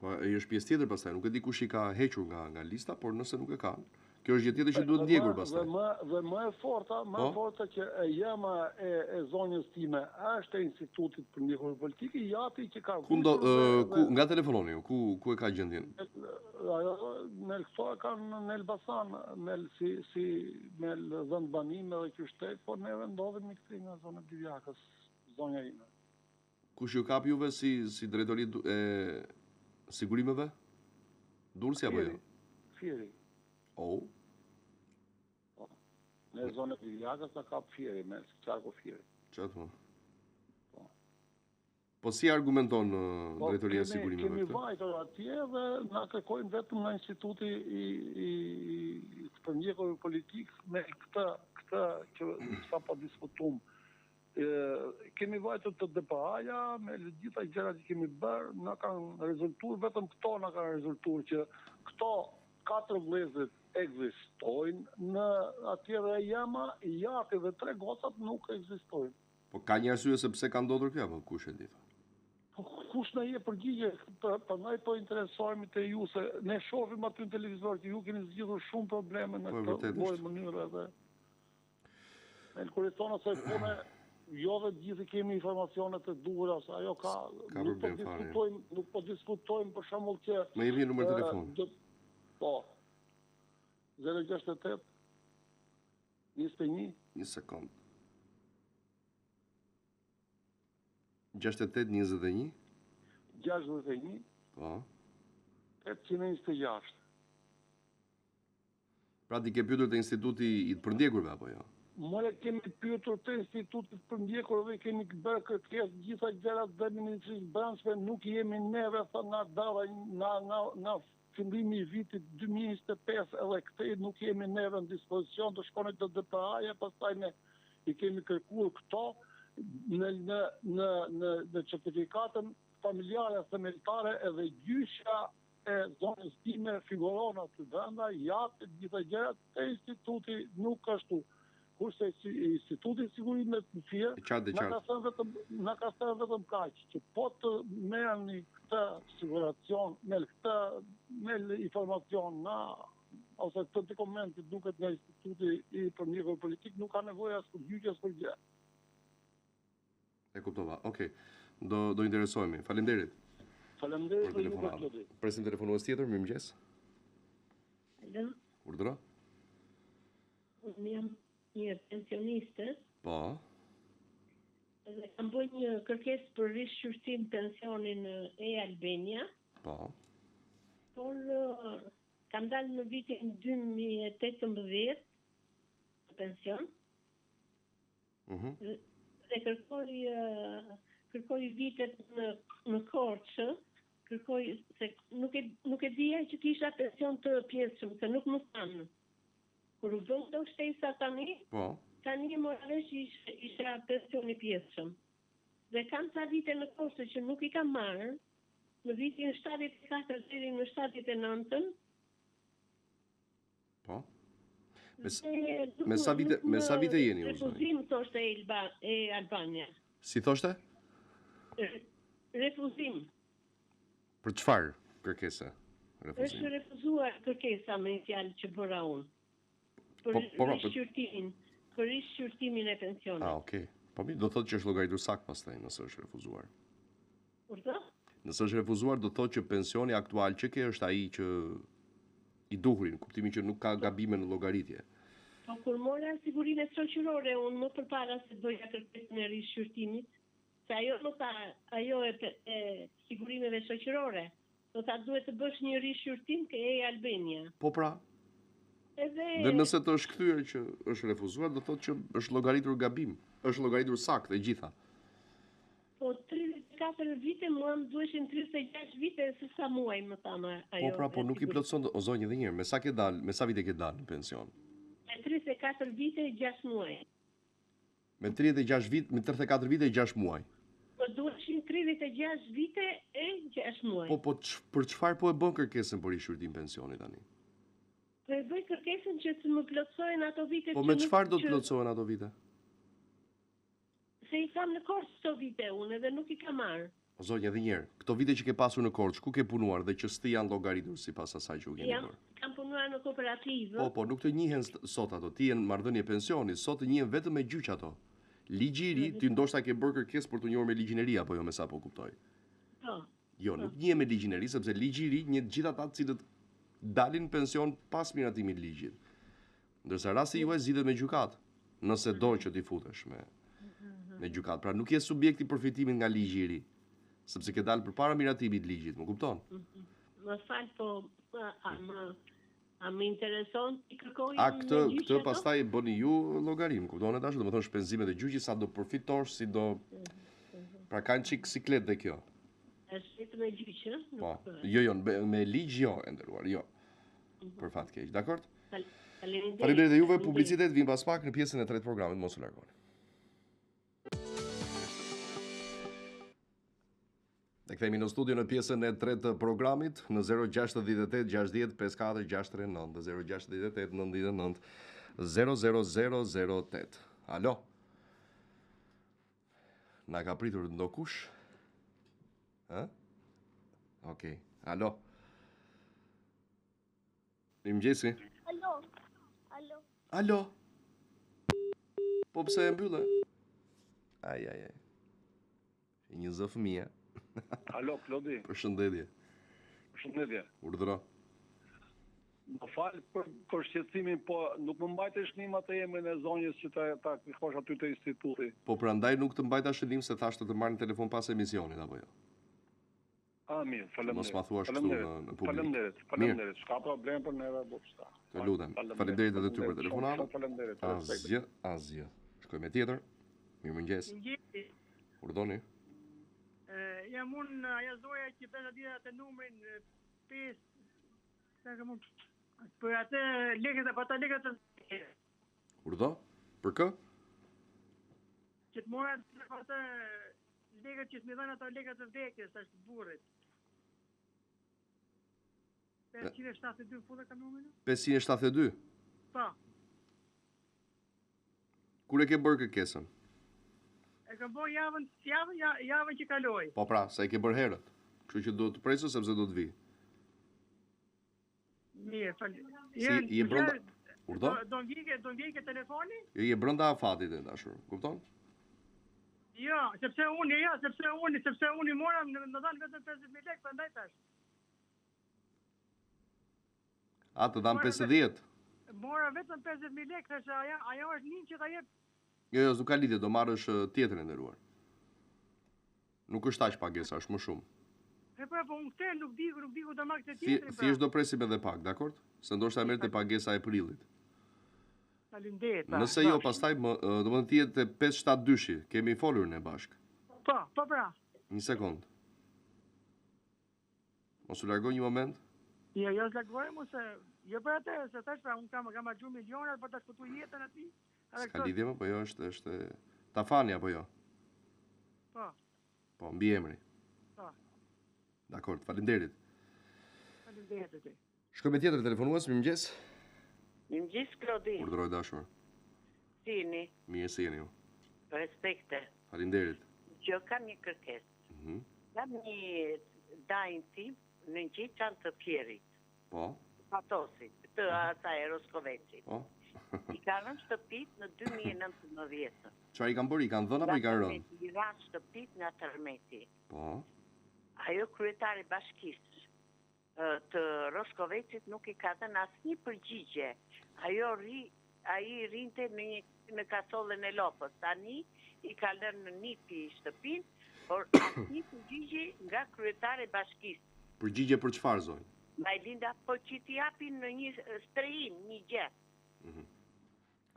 Po ai është pjesë tjetër pastaj, nuk e di kush i ka hequr nga nga lista, por nëse nuk e kanë. Kjo është gjë tjetër që duhet ndjekur pastaj. Dhe më dhe më e forta, më e po? forta që e jëma e e zonjës time është e Institutit të Përndjekurve Politikë, i ati që ka Ku ndo, ku nga telefononi ju? Ku ku e ka gjendjen? Ajo në këto e kanë në Elbasan, me si si me vendbanim edhe qyshtet, por neve ndodhemi këtej nga zona e Divjakës, zonja ime. Kush ju kap juve si si drejtori e sigurimeve? Durrësi apo jo? Fieri. Oh. Po. Në zonën e Divjakës na kap Fieri, me qarku Fieri. Çfarë thua? Po. Po si argumenton uh, po, drejtoria e sigurimeve këtë? Kemi vajtur atje dhe na kërkojnë vetëm nga instituti i i i të përndjekurve politikë me këtë këtë që sapo diskutum Kemi vajtur te DPA-ja me të gjitha gjërat që kemi bërë, na kanë rezultuar vetëm këto na kanë rezultuar që këto katër vëllezërit ekzistojnë në atje dhe e jëma, i jati dhe tre gocat nuk ekzistojnë. Po ka një arsye se pse ka ndodhur kjo apo kush e di? Po kush na jep përgjigje, prandaj po interesohemi te ju se ne shohim aty në televizor që ju keni zgjidhur shumë probleme në po, këtë lloj mënyre dhe Ne kur i thonë asaj pune, jo dhe të gjithë kemi informacionet e duhura, se ajo ka, ka nuk po diskutojmë, nuk po diskutojmë për shembull që Më jepni numër telefoni. Do, po. 068 21 Një sekond. 68 21 61 Po. 826. Pra ti ke pyetur te instituti i të përndjekurve apo jo? More kemi pyetur te instituti i të përndjekurve, kemi bërë kërkesë të gjitha gjërat dhe Ministrisë së Brendshme nuk jemi neve tha nga data nga nga nga fillimi i vitit 2025 edhe këtej nuk jemi neve në dispozicion të shkoni te DPA-ja pastaj ne i kemi kërkuar këto në në në në në certifikatën familjare themeltare edhe gjyshja e zonjës time figuron aty brenda, ja të gjitha gjërat, te instituti nuk ashtu. Kurse instituti i sigurimeve në Fier, na ka thënë vetëm na ka thënë vetëm kaq, që po të merrni këtë siguracion, me këtë me informacion nga ose këtë dokument që duket nga instituti i përndjekurve politikë, nuk ka nevojë as për gjyq as për gjë. E kuptova. Okej. Do do interesohemi. Faleminderit. Faleminderit për ju Klodi. Presim telefonues tjetër, mirëmëngjes. Alo. Urdhëro. Unë jam një pensioniste. Po. Dhe kam bërë një kërkesë për rishqyrtim pensioni në e-Albania. Po. Por kam dalë në vitin 2018 në pension. Mm -hmm. Dhe kërkoj kërkoj vitet në në Korçë, kërkoj se nuk e nuk e dija që kisha pension të pjesshëm, se nuk më thanë. Kur u bënë këto shtesa tani, po. Tani mora vesh që isha, isha pension i pjesshëm. Dhe kam ca vite në Korçë që nuk i kam marrë, në vitin 74 deri në 79-ën, Po. Me, me sa vite, me sa vite jeni ju? Refuzim thoshte Elba, e-Albania. Si thoshte? Refuzim. Për çfarë kërkese? Refuzim. Është refuzuar kërkesa me një fjalë që bëra unë. Për po, po, po, rishqyrtimin, për rishqyrtimin e pensionit. Ah, okay. Po mirë, do thotë që është llogaritur saktë pastaj nëse është refuzuar. Urdhëro? Nëse është refuzuar, do të thotë që pensioni aktual që ke është ai që i duhuri, në kuptimin që nuk ka gabime në llogaritje. Po kur mora sigurimet shoqërore unë më përpara se të bëja kërkesën e rishqyrtimit, se ajo më tha, ajo e, e sigurimeve shoqërore, më tha duhet të bësh një rishqyrtim ke e-Albania. Po pra. Edhe Dhe nëse të është kthyer që është refuzuar, do thotë që është llogaritur gabim, është llogaritur saktë e gjitha. Po 34 vite mua më duheshin 36 vite se sa muaj më tha më ajo. Po pra, po nuk i plotëson o zonjë edhe një herë, me sa ke dalë, me sa vite ke dalë në pension? Me 34 vite e 6 muaj. Me 36 vit, me 34 vite e 6 muaj. Po duheshin 36 vite e 6 muaj. Po po ç, për çfarë po e bën kërkesën për rishqyrtim pensioni tani? Po e bëj kërkesën që të më plotësohen ato vite Po me çfarë do të plotësohen ato vite? Se i kam në Korçë këto vite unë edhe nuk i kam marrë. O zonjë edhe një herë, këto vite që ke pasur në Korçë, ku ke punuar dhe që s'të janë llogaritur sipas asaj që ju keni bërë? Kam punuar. punua në kooperativë. Po, po, nuk të njihen sot ato. Ti je në marrëdhënie pensioni, sot të njihen vetëm me gjyq ato. Ligji i ri, ti ndoshta ke bërë kërkesë për t'u njohur me ligjin e ri apo jo me sa po kuptoj. Po. Jo, nuk njihen me ligjin e ri, sepse ligji i ri njeh të gjithë ata të cilët dalin në pension pas miratimit të ligjit. Ndërsa rasti juaj zgjidhet me gjykatë, nëse do që t'i futesh me me gjykatë. Pra nuk je subjekt i përfitimit nga ligji i ri, sepse ke dalë përpara miratimit të ligjit, më kupton? Më fal, po a më a më intereson t'i kërkoj A këtë këtë pastaj bëni ju llogarinë, kupton e dashur? Domethënë shpenzimet e gjyqit sa do përfitosh, si do Pra ka një çik siklet dhe kjo. Është vetëm me gjyq, ë? Po. Jo, jo, me, me ligj jo, e nderuar, jo. Mhm. Për fat keq, dakord? Faleminderit. Faleminderit dhe juve, publicitet vijmë pas pak në pjesën e tretë të programit, mos u largoni. Ne kthehemi në studio në pjesën e tretë të programit në 068 60 54 639 dhe 068 99 00008. Alo. Na ka pritur ndokush? Ë? Okej. Alo. Mirëmëngjesi. Alo. Alo. Alo. Po pse e mbylle? Ai ai ai. Një zë fëmije. Alo Klodi. Përshëndetje. Përshëndetje. Urdhëro. Më fal për për shqetësimin, po nuk më mbajte shënim atë emrin e zonjës që ta ta kërkosh aty te instituti. Po prandaj nuk të mbajta shënim se thashë të të marr në telefon pas emisionit apo jo. Ah, mirë, faleminderit. Mos ma thuash këtu në në publik. Faleminderit, faleminderit. S'ka problem për neve, po s'ka. Të lutem. Faleminderit edhe ty për telefonatën. Faleminderit. Asgjë, asgjë. Shkojmë me tjetër. Mirëmëngjes. Mirëmëngjes. Urdhëroni. Jam unë ajo zonja që bëra dita atë numrin 5 sa kam unë për atë lekët apo ata lekët të Urdhëro? Për kë? Që të mora atë lekët që s'm'i dhanë ato lekët të vdekjes, tash të burrit. 572 futa kam numrin? 572? Po. Kur e ke bërë kërkesën? E kam bërë javën, javën, javën që kaloi. Po pra, se e ke bërë herët. Kështu që duhet të presësh sepse do të vijë. Mirë, fal. Si je brenda? Urdhëro? Do do vijë, do vijë ke telefoni? Jo, je brenda afatit e dashur. Kupton? Jo, sepse unë, jo, sepse unë, sepse unë i mora, më, më dhanë vetëm 50000 lekë, prandaj tash. A të dhanë 50? Mora vetëm 50000 lekë, thashë ajo, ajo është një që ta jep. Jo, jo, nuk ka lidhje, do marrësh tjetër e nderuar. Nuk është aq pagesa, është më shumë. E pra, po unë këtë nuk di, nuk di ku do marr këtë tjetrin. Pra. Thjesht do presim edhe pak, dakord? Se ndoshta e merr te pagesa e prillit. Faleminderit. Pa. Nëse jo, pastaj më, domethënë ti je te 572-shi, kemi folur ne bashkë. Po, po pra. Një sekond. Mos u largo një moment. Jo, jo, s'largohem, ose jo për atë, se thash pra unë kam kam harxhu miliona për ta shpëtuar jetën atij. S'ka lidhje më, po jo, është është Tafani apo jo? Po. Po, mbiemri. Po. Dakord, faleminderit. Faleminderit ty. Shkojmë me tjetër telefonues, mirëmëngjes. Mirëmëngjes Klodi. Urdhëro e dashur. Si jeni? Mirë si jeni ju. Respekte. Faleminderit. Jo kam një kërkesë. Mm -hmm. Kam një dajin tim në Gjiçan të Fierit. Po. Patosit, të mhm. asaj Roskovecit. Po. I kanë rënë shtëpitë në 2019. Çfarë i kanë bërë? I kanë dhënë apo i kanë rënë? I ranë shtëpitë nga tërmeti. Po. Ajo kryetare e bashkisë të Roskovecit nuk i ka dhënë asnjë përgjigje. Ajo rri, ai rrinte në një në kasollen e lopës. Tani i ka lënë nipi shtëpinë, por asnjë përgjigje nga kryetare e bashkisë. Përgjigje për çfarë zonjë? Majlinda, po që t'i japin në një strehim, një gjë. Mhm.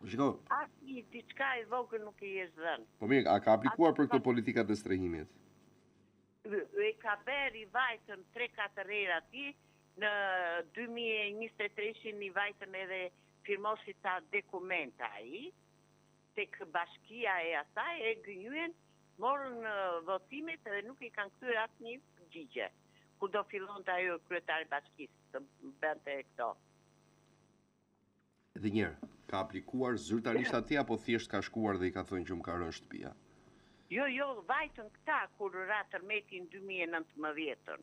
Shiko. Asnjë diçka e vogël nuk i është dhënë. Po mirë, a ka aplikuar për këto politikat e strehimit? E ka bërë i vajtën 3-4 herë aty, në 2023-shin i vajtën edhe firmosi ca dokumenta ai, tek bashkia e asaj e gënjyen, morën votimet edhe nuk i kanë kthyer asnjë përgjigje. Kur do fillonte ajo kryetare e bashkisë të bënte këto. Edhe një herë, ka aplikuar zyrtarisht atje apo thjesht ka shkuar dhe i ka thënë që më ka rënë shtëpia? Jo, jo, vajtën këta kur ra tërmeti në 2019-ën.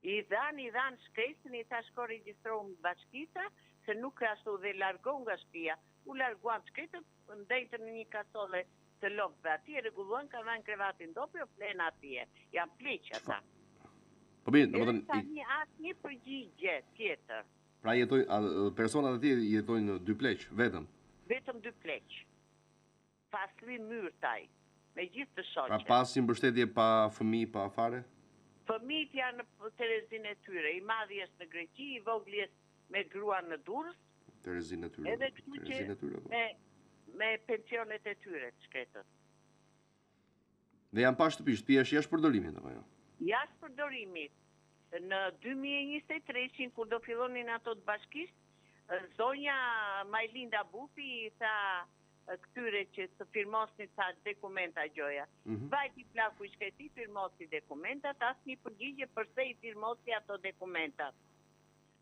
I dhanë, i dhanë shkresën, i tha shko regjistrohu në bashki tha, se nuk ashtu dhe largohu nga shtëpia. U larguan të shkretët, ndenjtën në një kasolle të lopëve atje, rregulluan, kanë dhanë krevatin dopio, flenë atje. Janë pleq ata. Po mirë, Deri domethënë tani asnjë përgjigje tjetër. pra jetojnë personat atje jetojnë dy pleq vetëm. Vetëm dy pleq. Fasli Myrtaj, me gjithë të Pra shoqen. pa asnjë mbështetje, pa fëmijë, pa fare? Fëmijët janë në terezinë e tyre, i madhi është në Greqi, i vogli është me gruan në Durrës, Terezinë e tyre. edhe kështu që Terezinë e tyre, po. me me pensionet e tyre të shkretët. Dhe janë pa shtëpi, shtëpia është jashtë përdorimit apo jo? Jashtë përdorimit, në 2023-shin kur do fillonin ato të bashkisë, zonja Majlinda Bufi i tha këtyre që të firmosni ca dokumenta gjoja. Mhm. Vajti plaku i shkreti, firmosi dokumentat, asnjë përgjigje përse i firmosi ato dokumentat.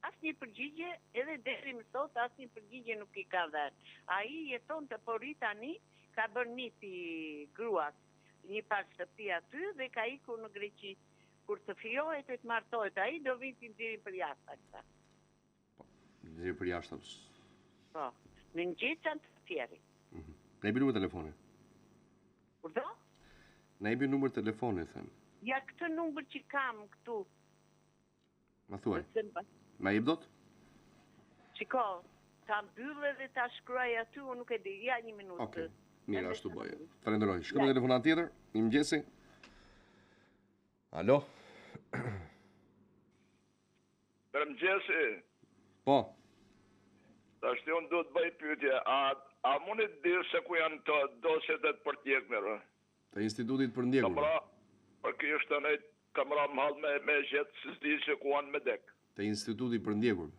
Asnjë përgjigje, edhe deri më sot asnjë përgjigje nuk i ka dhënë. Ai jeton te pori tani, ka bërë nipi gruas një palë shtëpi aty dhe ka ikur në Greqi. Kur të flijohet e të martohet ai do vinë t'i nxjerrin për jashtë këta. Nxjerrin për jashtë. Po. Në Ngjecan të Fierit. Mhm. Na jepi numër telefoni. Urdhëro? Na jepi numër telefoni, them. Ja këtë numër që kam këtu. Ma thuaj. Se- Ma jep dot? Shiko, ta mbyll edhe ta shkruaj aty, unë nuk e di. Ja një minutë. Okej. Mirë, ashtu bëje. Falenderoj. Shkojmë në telefonat tjetër. Mirëmëngjesi. Alo. Mirëmëngjesi. Po. Tashti unë duhet bëj pyetje, a a mundi të di se ku janë të dosjet e të përndjekurve? Të institutit për ndjekur. Kam ra, për kjo është të kam ra më hall me me gjetë, se s'di se ku janë me dek. Të instituti për ndjekur.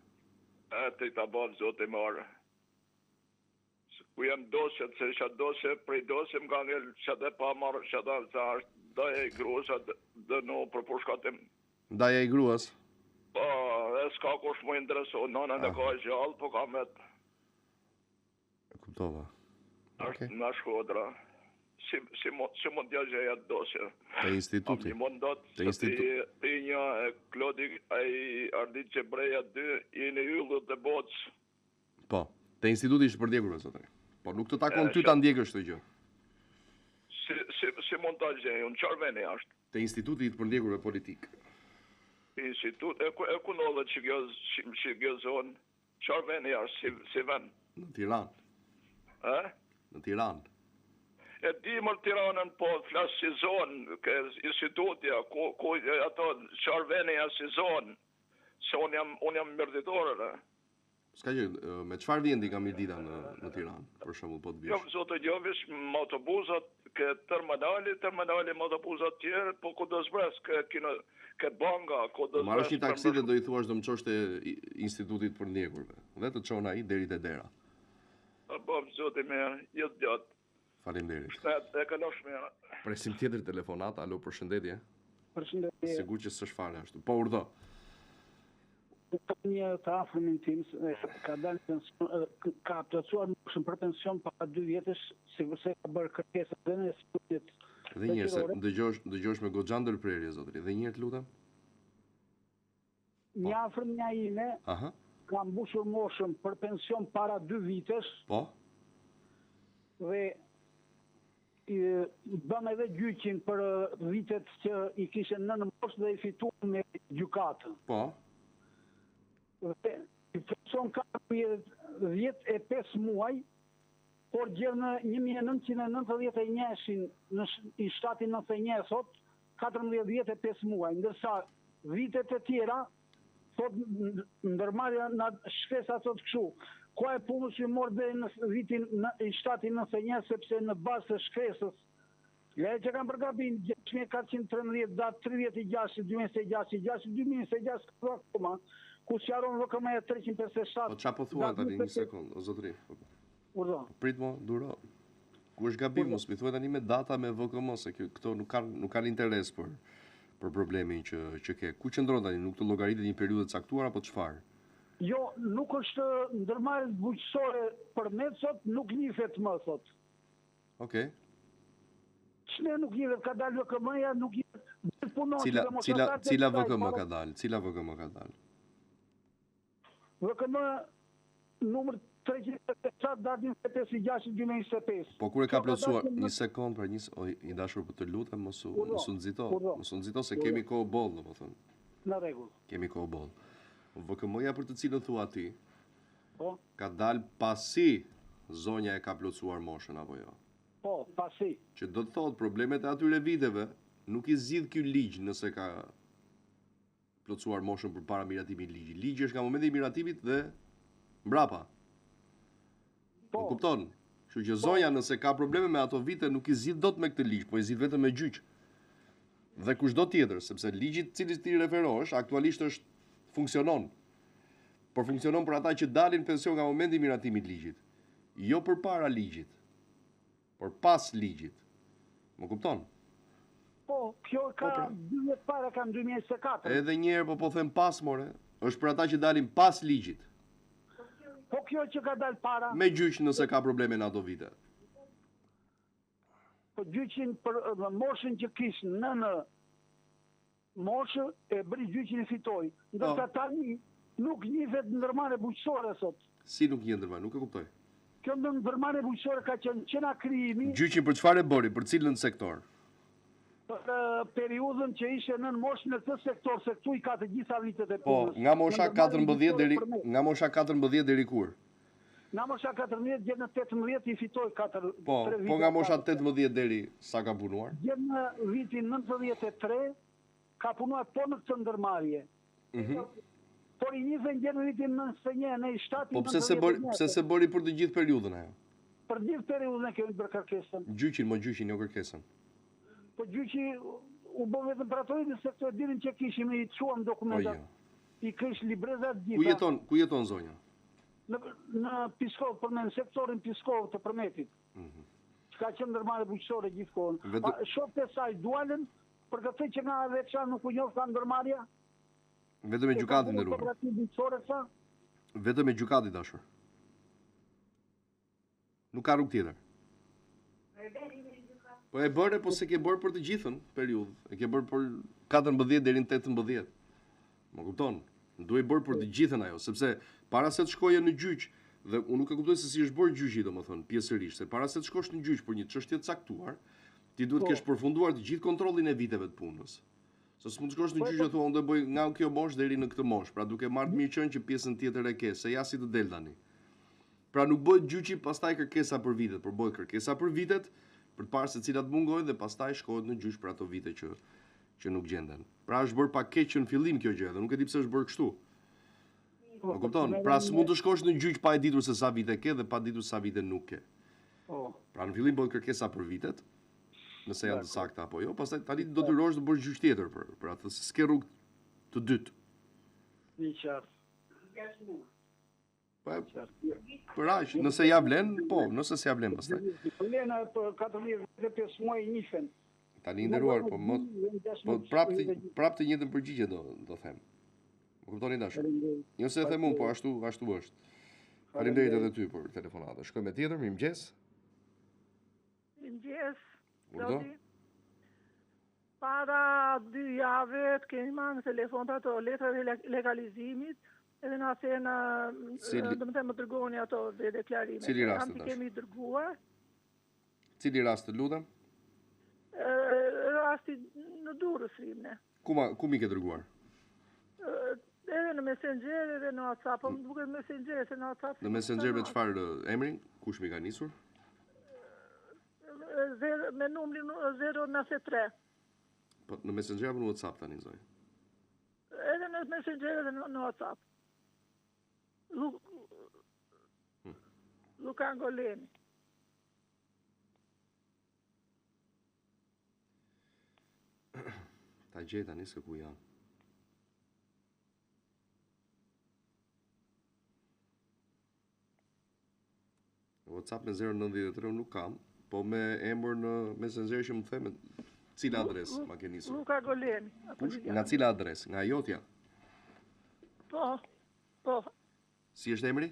E ti ta bën zoti marë. Ku janë dosjet, se isha dosje, prej dosje më ka ngel që atë pa marrë, që atë se është daja i gruas, atë dënu për pushkatim. Daja i gruas. Po, e s'ka kush më interesu, nënën e ka gjallë, po ka met. E kuptova. Është nga Shkodra. Si, si, mund, si mund t'ja gjej atë dosje? Te instituti. Një mund dot, Te se institu- ti, ti një, e Klodi, ai Ardit Qebreja dy, jeni yllët e botës. Po. Te instituti është përndjekur zotëri. Po nuk të takon E, ty ta ndjekësh këtë gjë. Si, si, si mund ta gjej? Unë çfarë veni është? Te instituti i të përndjekurve politik. Institut, e ku, e ku ndodhet që kjo, që, që kjo zonë? Çfarë veni është si, si vend? Në Tiranë, E? në Tiranë. E di më Tiranën, po flas si zonë, ke institutja, ku, ku e, ato, çfarë veni është si zonë? Se unë jam, unë jam mirditor, e. S'ka gjë, e, me çfarë vjen ti nga Mirdita në në Tiranë, për shembull, po të Jo, vish. zotë Gjovish, me autobusat, ke terminali, terminali me autobusat tjerë, po ku do zbres, ke, kino, ke banka, ku do Do marrësh zbres një taksi dhe do i thuash do më çosh te i- institutit për ndjekurve dhe të çon ai deri te dera. A bëm, zoti mirë, jetë gjatë. Faleminderit. Shtet, e kalosh mirë. Presim tjetër telefonat, alo, përshëndetje. Përshëndetje. Sigur që s'është fare ashtu. Po urdhë. Kam një të afërmin tim, se ka dalë pension, e, ka plotësuar moshën për pension para dy vjetësh, sikurse ka bërë kërkesë dhe në institutet Dhe një herë se shoqërore. dëgjosh, dëgjosh me goxha ndërprerje zotëri. Dhe një herë të lutem. Një afërmja ime Aha. ka mbushur moshën për pension para dy vitesh Po. dhe i bën edhe gjyqin për e, vitet që i kishe nën moshë dhe i fituan me gjykatën. Po. Dhe i plotëson 45 muaj, por gjerë në 1991-shin, në sh- i 791 thot, 14 vjet e 5 muaj, ndërsa vitet e tjera, thot n- ndërmarrja në shkresa thot kështu, koha e punës ju mor deri në vitin në, i 791 sepse në bazë të shkresës Leje që kam për gabim, 6413 datë 36 2026 6 2026 ka akoma, ku sqaron VKM-ja 357. Po çfarë po thua datë tani një 28 sekond, o zotëri. Po, po. Urdhë. Prit mo, duro. Ku është gabim, mos mi thuaj tani me data me VKM se kjo këto nuk kanë nuk kanë interes për për problemin që që ke. Ku qëndron tani? Nuk të llogaritet një periudhë të caktuar apo çfarë? Jo, nuk është ndërmarrje bujqësore për me sot, nuk njihet më thot. Okej. Ç'ne nuk njihet, ka dalë VKM-ja, nuk njihet. punon Cila cila cila VKM ka dalë? Cila VKM ka dalë? VKM numër 387 datë 25.6.2025. Po kur e ka plotësuar, një sekond pra një o, i dashur po të lutem mos u mos u nxito, mos u nxito se kemi kohë boll, domethënë. Në rregull. Kemi kohë boll. VKM-ja për të cilën thua ti. Po. Ka dalë pasi zonja e ka plotësuar moshën apo jo? Po, pasi. Që do të thotë problemet e atyre viteve nuk i zgjidh ky ligj nëse ka plotësuar moshën përpara miratimit të ligjit. Ligji është nga momenti i miratimit dhe mbrapa. Po. Më kupton? Kështu që zonja nëse ka probleme me ato vite nuk i zgjidh dot me këtë ligj, po i zgjidh vetëm me gjyq. Dhe kushdo tjetër, sepse ligji të cilit ti referohesh aktualisht është funksionon. Por funksionon për ata që dalin në pension nga momenti i miratimit të ligjit, jo përpara ligjit. Por pas ligjit. Më kupton? Po, kjo ka po, pra. dy vjet para ka në 2024. Edhe një herë po po them pas more, është për ata që dalin pas ligjit. Po kjo që ka dalë para? Me gjyq nëse ka probleme në ato vite. Po gjyqin për moshën që kish në në moshë e bëri gjyqin e fitoi. Ndërsa po. tani nuk njihet ndërmarrje bujqësore sot. Si nuk njihet ndërmarrje, nuk e kuptoj. Kjo ndërmarrje bujqësore ka qenë që nga krijimi. Gjyqin për çfarë e bëri, për cilën sektor? Për periudhën që ishte nën moshë në këtë sektor, se këtu i ka të gjitha vitet e po, punës. Po, nga mosha 14 deri nga mosha 14 deri kur? Nga mosha 14 deri në 18 i fitoi 4 Po, po nga mosha 18 deri sa ka punuar? Deri në vitin 93 ka punuar po në këtë ndërmarrje. Mhm. Por i njihen deri në vitin 91, në 7 Po pse s'e bëri, pse s'e bëri për të gjithë periudhën ajo? Për gjithë periudhën e kemi bërë kërkesën. Gjyqin, mo gjyqin, jo kërkesën. Po gjyqi u bë vetëm për ato vite se këto e dinim që kishim i çuam dokumentat. Po jo. I kish librezat gjitha. Ku jeton, ku jeton zonja? Në në Piskovë, për në sektorin Piskovë të Përmetit. Mm -hmm. Që ka qenë ndërmarrje bujqësore gjithkohën. Vetëm... Pa, shokët e saj dualën për këtë që nga veça nuk u njohka ndërmarrja. Vetëm me gjykatë i nderuar. Bujqësore sa? Vetëm me gjykatë i dashur. Nuk ka rrugë tjetër. Po e bëre, po s'e ke bërë për të gjithën periudhë. E ke bërë për 14 deri në 18. Më kupton? Duhej bërë për të gjithën ajo, sepse para se të shkoje në gjyq, dhe unë nuk e kuptoj se si është bërë gjyqi, domethënë, pjesërisht, se para se të shkosh në gjyq për një çështje të caktuar, ti duhet të po. kesh përfunduar të gjithë kontrollin e viteve të punës. Se s'mund të shkosh në po, gjyq e po. thua unë do bëj nga kjo moshë deri në këtë moshë, pra duke marrë të mirëqenë që pjesën tjetër e ke, se ja si të del tani. Pra nuk bëhet gjyqi pastaj kërkesa për vitet, por bëhet kërkesa për vitet, për të parë se cilat mungojnë dhe pastaj shkohet në gjyq për ato vite që që nuk gjenden. Pra është bërë pak keq që në fillim kjo gjë dhe nuk e di pse është bërë kështu. Po, Më kupton? Pra s'mund të shkosh në gjyq pa e ditur se sa vite ke dhe pa ditur sa vite nuk ke. Po. Pra në fillim bëhet kërkesa për vitet, nëse janë të sakta apo jo, pastaj tani detyrohesh të bësh gjyq tjetër për për atë se s'ke rrugë të dytë. I qartë. Po, për aq, nëse ja vlen, po, nëse s'ja vlen pastaj. Vlen për 14 vjet e 5 muaj njihen. Tani i nderuar, po më po prapë të prapë të njëjtën përgjigje do do them. Më kuptoni dashur? Jo se e them unë, po ashtu ashtu është. Faleminderit edhe ty për telefonatën. Shkojmë me tjetër, mirëmëngjes. Mirëmëngjes. Urdhëro. Para dy jave të kemi marrë në telefon të ato letrat e legalizimit, edhe na thenë, domethënë më dërgoni ato dhe deklarime. Cili rast të kemi dërguar. Cili rast të lutem? Rasti në Durrës rrimë ne. Ku, ma, ku m'i ke dërguar? Edhe në Messenger edhe në WhatsApp, po më duket Messenger se në WhatsApp. Në Messenger me çfarë emrin? Kush m'i ka nisur? Zero, me numrin 093. Po në Messenger apo në WhatsApp tani zonjë? Edhe në Messenger edhe në, në WhatsApp. Lu hmm. Lukan Golemi. Ta gjej tani se ku janë. WhatsApp me 093 nuk kam, po me emër në Messenger që më the me cila adresë ma ke nisur? Luka Golemi. Kush? Nga cila adresë? Nga jotja? Po, po. Si është emri?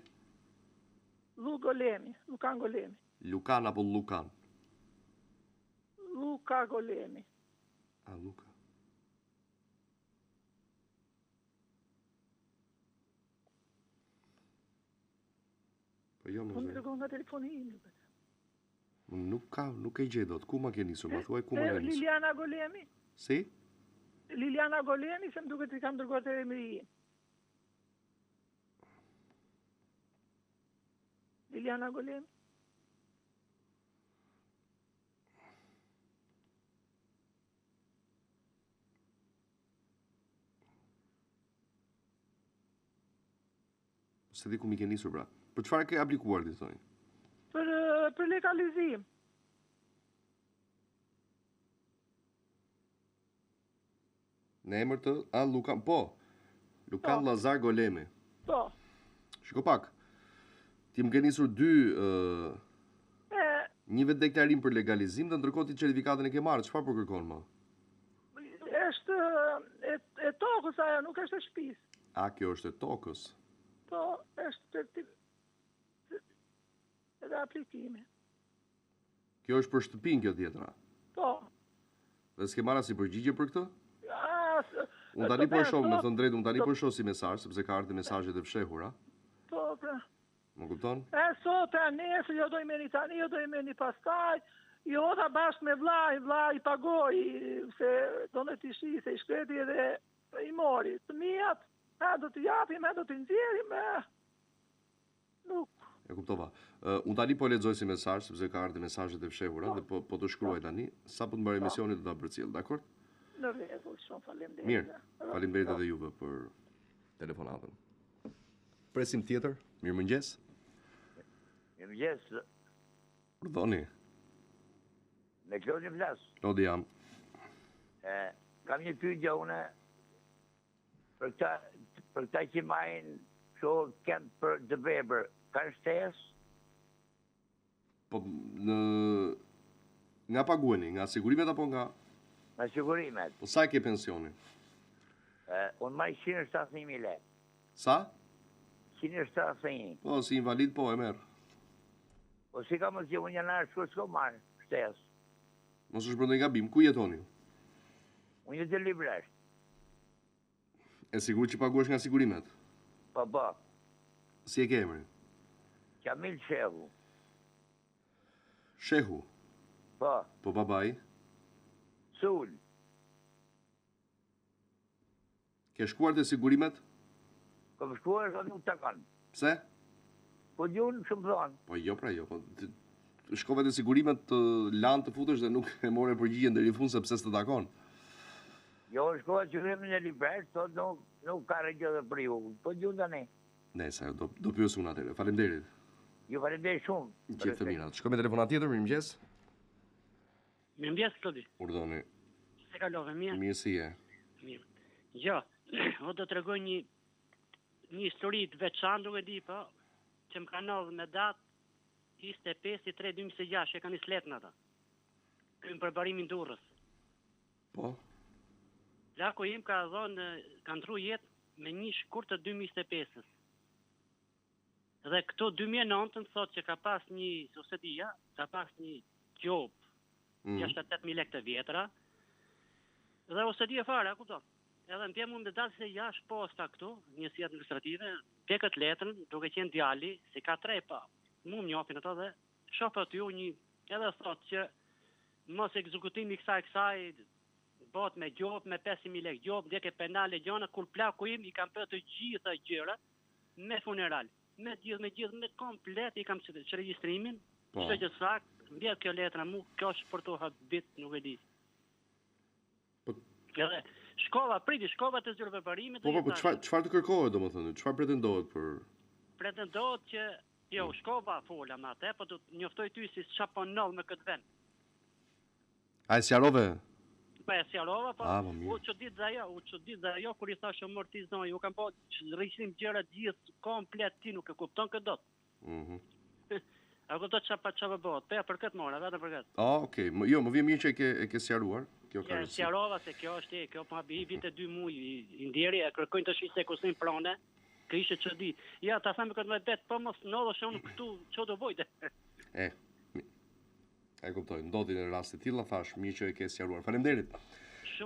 Lu Golemi, Lukan Golemi. Lukan apo Lukan? Luka Golemi. A, Luka. Jo, më Unë dërgoj nga telefoni im. Nuk ka, nuk e gjej dot. Ku ma ke nisur? Ma thuaj ku ma ke nisur? Liliana Golemi. Si? Liliana Golemi, se më duket se kam dërguar te emri im. Liliana Golemi. S'e di ku m'i ke nisur pra. Për çfarë ke aplikuar ti zonjë? Për për legalizim. Në emër të a Lukan, po. Lukan po. Lazar Golemi. Po. Shiko pak. Ti më ke nisur dy ë uh, një vetëdeklarim për legalizim dhe ndërkohë ti certifikatën e ke marrë, çfarë po kërkon më? Është e, e tokës ajo, nuk është e shtëpisë. A kjo është e tokës? Po, është të edhe aplikimi. Kjo është për shtëpinë kjo tjetra. Po. Dhe s'ke marrë asnjë përgjigje për këtë? As, unë tani po e shoh, me thënë drejt, unë tani po e shoh si mesazh, sepse ka ardhur mesazhet e fshehura. Po, pra. Më kupton? E sot, e nesër, jo do i merrni tani, jo do i merrni pastaj, i hodha bashkë me vllai, vllai i pagoi, se donte t'i shiste, se i shkreti edhe i mori. Të mijat, a do t'i japim, a do t'i nxjerrim, e nuk. E kuptova. Uh, unë tani po lexoj si mesazh, sepse ka ardhur mesazhet e fshehura po. dhe po po të shkruaj po. tani, sapo të mbaroj po. emisionin do ta përcjell, dakord? Në rregull, shumë faleminderit. Mirë. Faleminderit edhe juve për telefonatën. Presim tjetër. Mirëmëngjes. Mirëmëngjes. Urdhoni. Me Klodin flas. Klodi jam. E, kam një pyetje une për këta, për këta që marrin kështu kemp për të verbër, kanë shtesë? Po në nga paguheni, nga sigurimet apo nga Nga sigurimet. Po sa e ke pensionin? E, unë marr 171.000 lekë. Sa? 171. Po, si invalid po e merr. Po si ka mundësi unë janar shkurt s'kom marrë shtesë. Mos është bërë ndonjë gabim, ku jetoni? Unë jetoj në Librazhd. E sigurt që paguhesh nga sigurimet? Po, po. Si e ke emrin? Qamil Shehu. Shehu? Po. Po babai? Sul. Ke shkuar te sigurimet? Kam shkuar, se nuk takon. Pse? Po di unë shumë thonë. Po jo pra jo, po shkove te sigurimet të lanë të futesh dhe nuk e more përgjigjen deri në fund sepse s'të takon. Jo, shkova që rrimë në Librazhd, thotë nuk, nuk ka regjistër për ju. Po di unë tani. Nejse, do, do pyes unë atëherë. Faleminderit. Ju faleminderit shumë. Gjithë të mirat. Shkojmë me telefonatë tjetër, mirëmëngjes. Mirëmëngjes, Klodi. Urdhoni. Se kalove, mirë? Mirë si je. Mirë. Jo, o do të tregoj një një histori të veçantë, nuk e di, po, që më ka ndodhur me datë 25 3 2026, e kanë nisë letrën ata. Ky në përparimin Durrës. Po. Plaku im ka dhënë, ka ndrru jetë me një shkurt të 2025-ës. Dhe këto 2009-ën thotë që ka pas një, ose di ja, ka pas një gjobë, mm. 68.000 lekë të vjetra, dhe ose di e fare, a kupton? Edhe më bie me datë se jashtë posta këtu, njësia administrative, te këtë letrën, duke qenë djali, si ka tre pa, mu më njohin ato dhe shoh aty një, edhe thotë që mos ekzekutimi i kësaj kësaj bëhet me gjobë, me 500.000 lekë gjobë, ndjekje penale gjona, kur plaku im i kam bërë të gjitha gjërat me funeral, me gjithë, me gjithë, me komplet i kam çregjistrimin, po. Çdo gjë sakt, mbjet kjo letra mu, kjo është për të habit, nuk e di. Po edhe shkova, priti, shkova te zyra e përparimit. Po po, po çfarë çfarë të kërkohet domethënë? Çfarë pretendohet për Pretendohet që jo, mm. shkova fola me atë, po do të njoftoj ty si çfarë po ndodh me këtë vend. A e sqarove? Po e sqarova, po A, po mirë. u çudit dhe ajo, u çudit dhe ajo kur i thashë mor ti zonjë, ju kam po regjistrim gjëra gjithë komplet ti nuk e kupton këtë dot. Mhm. A kupton çfarë pa çfarë po bëhet? Po ja për këtë mora, vetëm për këtë. Ah, okay. Më, jo, më vjen mirë që e ke e ke sqaruar. Kjo ka Ja, rëndësi. sqarova se kjo është e, kjo po i vite dy muaj i, i ndjeri e kërkojnë të shih sekuestrim prone. Kjo ishte çudi. Ja, ta them këtë me bet, po mos ndodhesha unë këtu, ç'do do bëj? E. E kuptoj, ndodhin në raste të tilla, thash, mirë që e ke sqaruar. Faleminderit.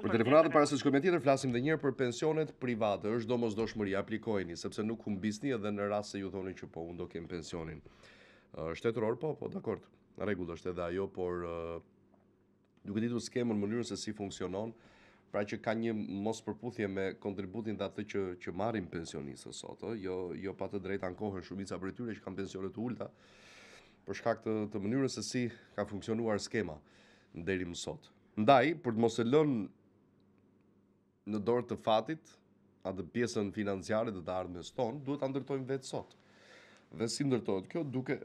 Për telefonatën para se të shkojmë tjetër, flasim edhe një herë për pensionet private. Është domosdoshmëri, aplikojeni sepse nuk humbisni edhe në rast se ju thoni që po unë do kem pensionin. shtetëror, po, po, dakord. Në rregull është edhe ajo, por duke ditur skemën, mënyrën se si funksionon, pra që ka një mospërputhje me kontributin dhe atë që që marrin pensionistët sot, ë, jo jo pa të drejtë ankohen shumica prej tyre që kanë pensione të ulëta për shkak të të mënyrës se si ka funksionuar skema deri më sot. Ndaj, për të mos e lënë në dorë të fatit, atë pjesën financiare të të ardhmes tonë, duhet ta ndërtojmë vetë sot. Dhe si ndërtohet kjo? Duke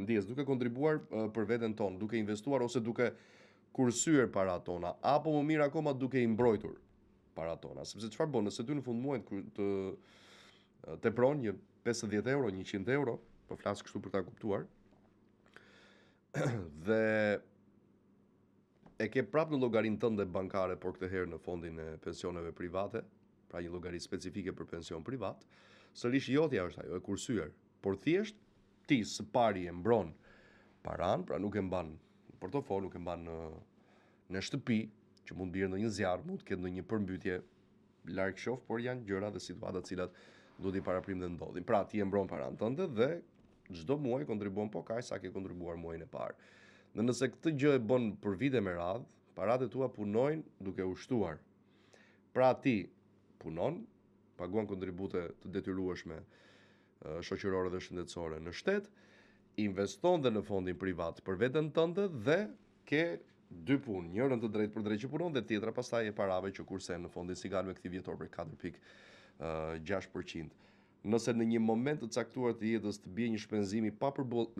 ndjesë, duke kontribuar për veten tonë, duke investuar ose duke kursyer paratë tona, apo më mirë akoma duke i mbrojtur paratë tona. Sepse çfarë bën nëse ty në fund muajit të tepron një 50 euro, 100 euro, po flas kështu për ta kuptuar. Dhe e ke prapë në llogarinë tënde bankare, por këtë herë në fondin e pensioneve private, pra një llogari specifike për pension privat, sërish jotja është ajo e kursyer, por thjesht ti së pari e mbron paranë, pra nuk e mban në portofol, nuk e mban në në shtëpi, që mund të bjerë ndonjë zjarr, mund të ketë ndonjë përmbytje, larg qoftë, por janë gjëra dhe situata të cilat duhet t'i paraprijmë dhe ndodhin. Pra, ti e mbron paranë tënde dhe çdo muaj kontribuon po kaq sa ke kontribuar muajin e parë. Dhe nëse këtë gjë e bën për vite me radhë, paratë e tua punojnë duke u shtuar. Pra ti punon, paguan kontribute të detyrueshme shoqërore dhe shëndetësore në shtet, investon dhe në fondin privat për veten tënde dhe ke dy punë, njërën të drejtpërdrejtë që punon dhe tjetra pastaj e parave që kursen në fondin Sigal me këtë vjetor prej 4.6%. Nëse në një moment të caktuar të jetës të bie një shpenzim i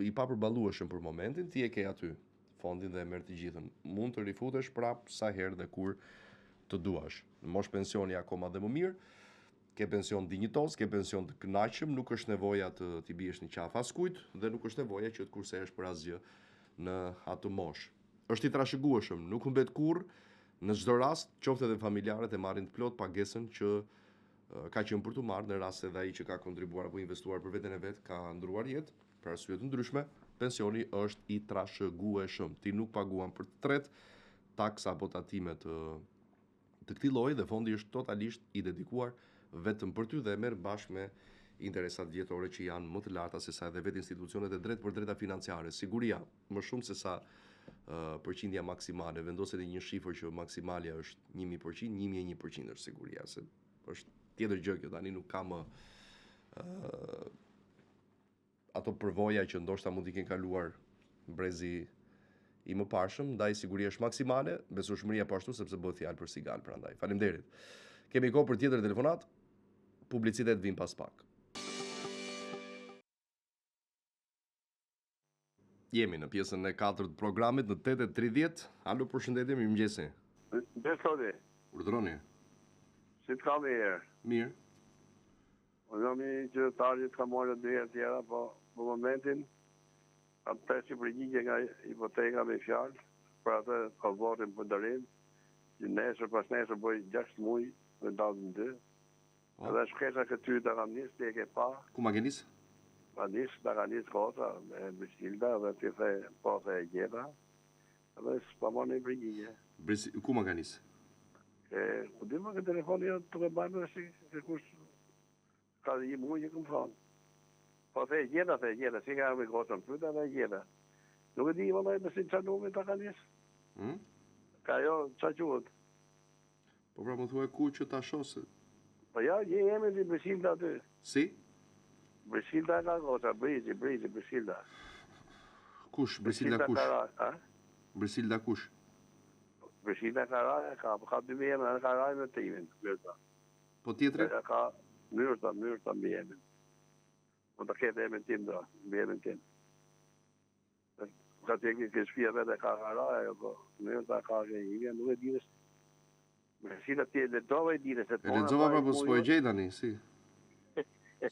i papërballueshëm për momentin, ti e ke aty fondin dhe e merr të gjithën. Mund të rifutesh prap sa herë dhe kur të duash. Në moshë pensioni akoma dhe më mirë, ke pension dinjitoz, ke pension të kënaqshëm, nuk është nevoja të t'i biesh në qafë askujt dhe nuk është nevoja që të kursehesh për asgjë në atë moshë. Është i trashëgueshëm, nuk humbet kurrë, në çdo rast, qoftë edhe familjarët e marrin të plotë pagesën që ka qenë për t'u marrë në rast se edhe ai që ka kontribuar apo investuar për veten e vet ka ndërruar jetë, për arsye të ndryshme, pensioni është i trashëgueshëm. Ti nuk paguan për të tretë taksa apo tatime të të këtij lloji dhe fondi është totalisht i dedikuar vetëm për ty dhe e merr bashkë me interesat vjetore që janë më të larta sesa edhe vetë institucionet e drejtpërdrejta financiare. Siguria, më shumë sesa përqindja maksimale, vendoseni një shifër që maksimalja është 1000%, 1001% është siguria, se është tjetër gjë kjo, tani nuk ka më uh, ato përvoja që ndoshta mund t'i kenë kaluar brezi i mëparshëm, ndaj siguria është maksimale, besueshmëria po ashtu sepse bëhet fjalë për Sigal prandaj. Faleminderit. Kemi kohë për tjetër telefonatë. Publicitet vijmë pas pak. Jemi në pjesën e katërt të programit në 8:30. Alo, përshëndetje, mirëmëngjesi. Besoni. Urdhëroni. Si të kam mirë? Mirë. Unë jam një qytetar që të kam marrë dy herë tjera, po për momentin kam pres një përgjigje nga hipoteka me fjalë për atë oborrin për ndërrim, që nesër pas nesër bëj 6 muaj me datën 2. Po. Edhe shkresa këty ta kam nis, ti e ke pa. Ku ma ke nis? Ma nis, ta ka nis goca me Brisilda dhe ti the, po the e gjeta. Edhe s'pa marrë një përgjigje. Brisi, ku ma ka nis? E, ku di më ke telefoni jo të ke bajmë dhe si, se kush ka dhe një muaj që këmë thonë. Po the e gjeta, the e gjeta, si ka me gocën pyta dhe e gjeta. Nuk e di vallai me si ça numri ta ka nis. Hmm? Ka jo, ça quhet? Po pra më thuaj ku që ta shoh se... Po ja, je emrin ti Brisilda aty. Si? Brisilda e ka goca, Brizi, Brizi, Brisilda. Kush, Brisilda kush? Kara, a? Brisilda kush? Brisilda Karaja ka, po ka dy mbiemra, edhe Karaja me timin, Myrta. Po tjetri? E ka Myrta, Myrta mbiemrin. Po të ketë emrin tim do, mbiemrin tim. Ka të ke shtëpia vetë ka Karaja, jo po. Myrta ka ke imja, nuk e di se. Me si ti e lexova i dire se E lexova pra po s'po e gjej tani, si.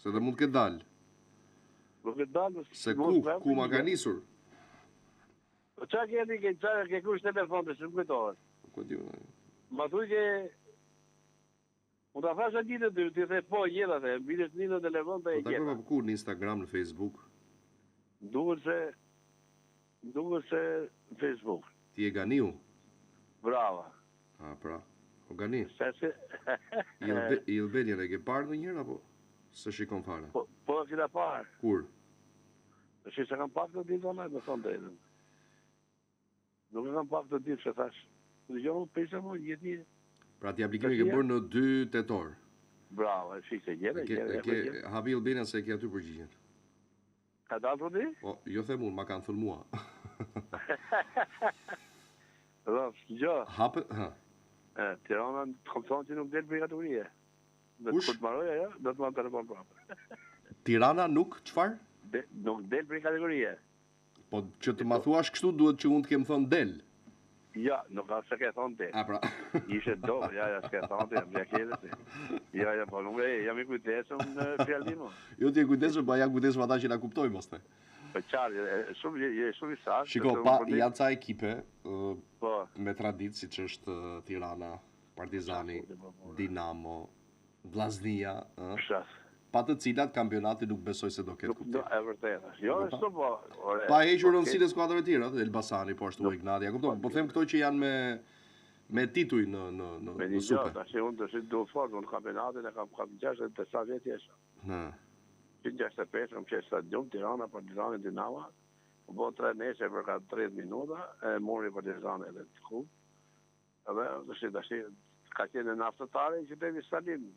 Se dhe mund të ketë dalë. Nuk e dalë, Se ku, ku ma ka nisur? Po ça ke ti, ke ça ke kush telefon të s'më kujtohet. Ku di unë. Ma thuj ke Unë ta thashë atë ditë ty, ti the po gjeta the, mbilesh një në telefon dhe e Po gjeta. ta ku në Instagram, në Facebook? Duket se duket se në Facebook. Ti je Ganiu. Bravo. A pra. O Gani. Se se E-Albanian e ke parë ndonjëherë apo s'e shikon fare? Po, po e kena parë. Kur? Tash s'e kam pa këtë ditë valla, me thënë drejtën. Nuk e kam pa këtë ditë se thash. Dëgjo, më prisë më gjithë një. Pra ti aplikimin e ke bërë në 2 tetor. Bravo, e fikse gjere, gjere, gjere. Ke Habi Albania se e ke aty përgjigjen. Ka dalë të di? Po, jo them unë, ma kanë thënë mua. Dhe, jo. Hapë, ha. E, Tirana, të kom thonë që nuk del prej kategorie. Dhe Kush? kur të mbaroj ajo, do të marr telefon prapë. Tirana nuk, çfarë? De, nuk del prej kategorie. Po që të ma thuash kështu duhet që unë të kem thënë del. Ja, nuk ka se ke thonë ti. A pra. Ishe do, ja, ja, s'ke thonë ti, jam ja kjede ti. Ja, ja, po nuk e, jam i kujdesshëm në fjalim. Jo ti je kujdesshëm, po janë kujdesshëm ata që na kuptojnë pastaj. Po qartë, shumë je shumë i saktë. Shiko, pa janë ca ekipe po. me traditë siç është Tirana, Partizani, po, po, Dinamo, Vllaznia, ë? Pa të cilat kampionati nuk besoj se do ketë kuptim. Do, e vërtetë. Jo, ashtu po. Ore, pa hequr po, rëndësinë e skuadrave të tjera, Elbasani po ashtu Egnatia, kupton? Po them këto që janë me me tituj në në në me në supe. Tash unë tash do fort unë kampionatin e kam kam 60 vjet jesh. Në. 65 kam qenë stadium Tirana Partizani Dinamo. U bë tre ndeshje për ka 30 minuta, e mori Partizani edhe të kupë. Edhe tash tash ka qenë në naftëtare që deri Salim.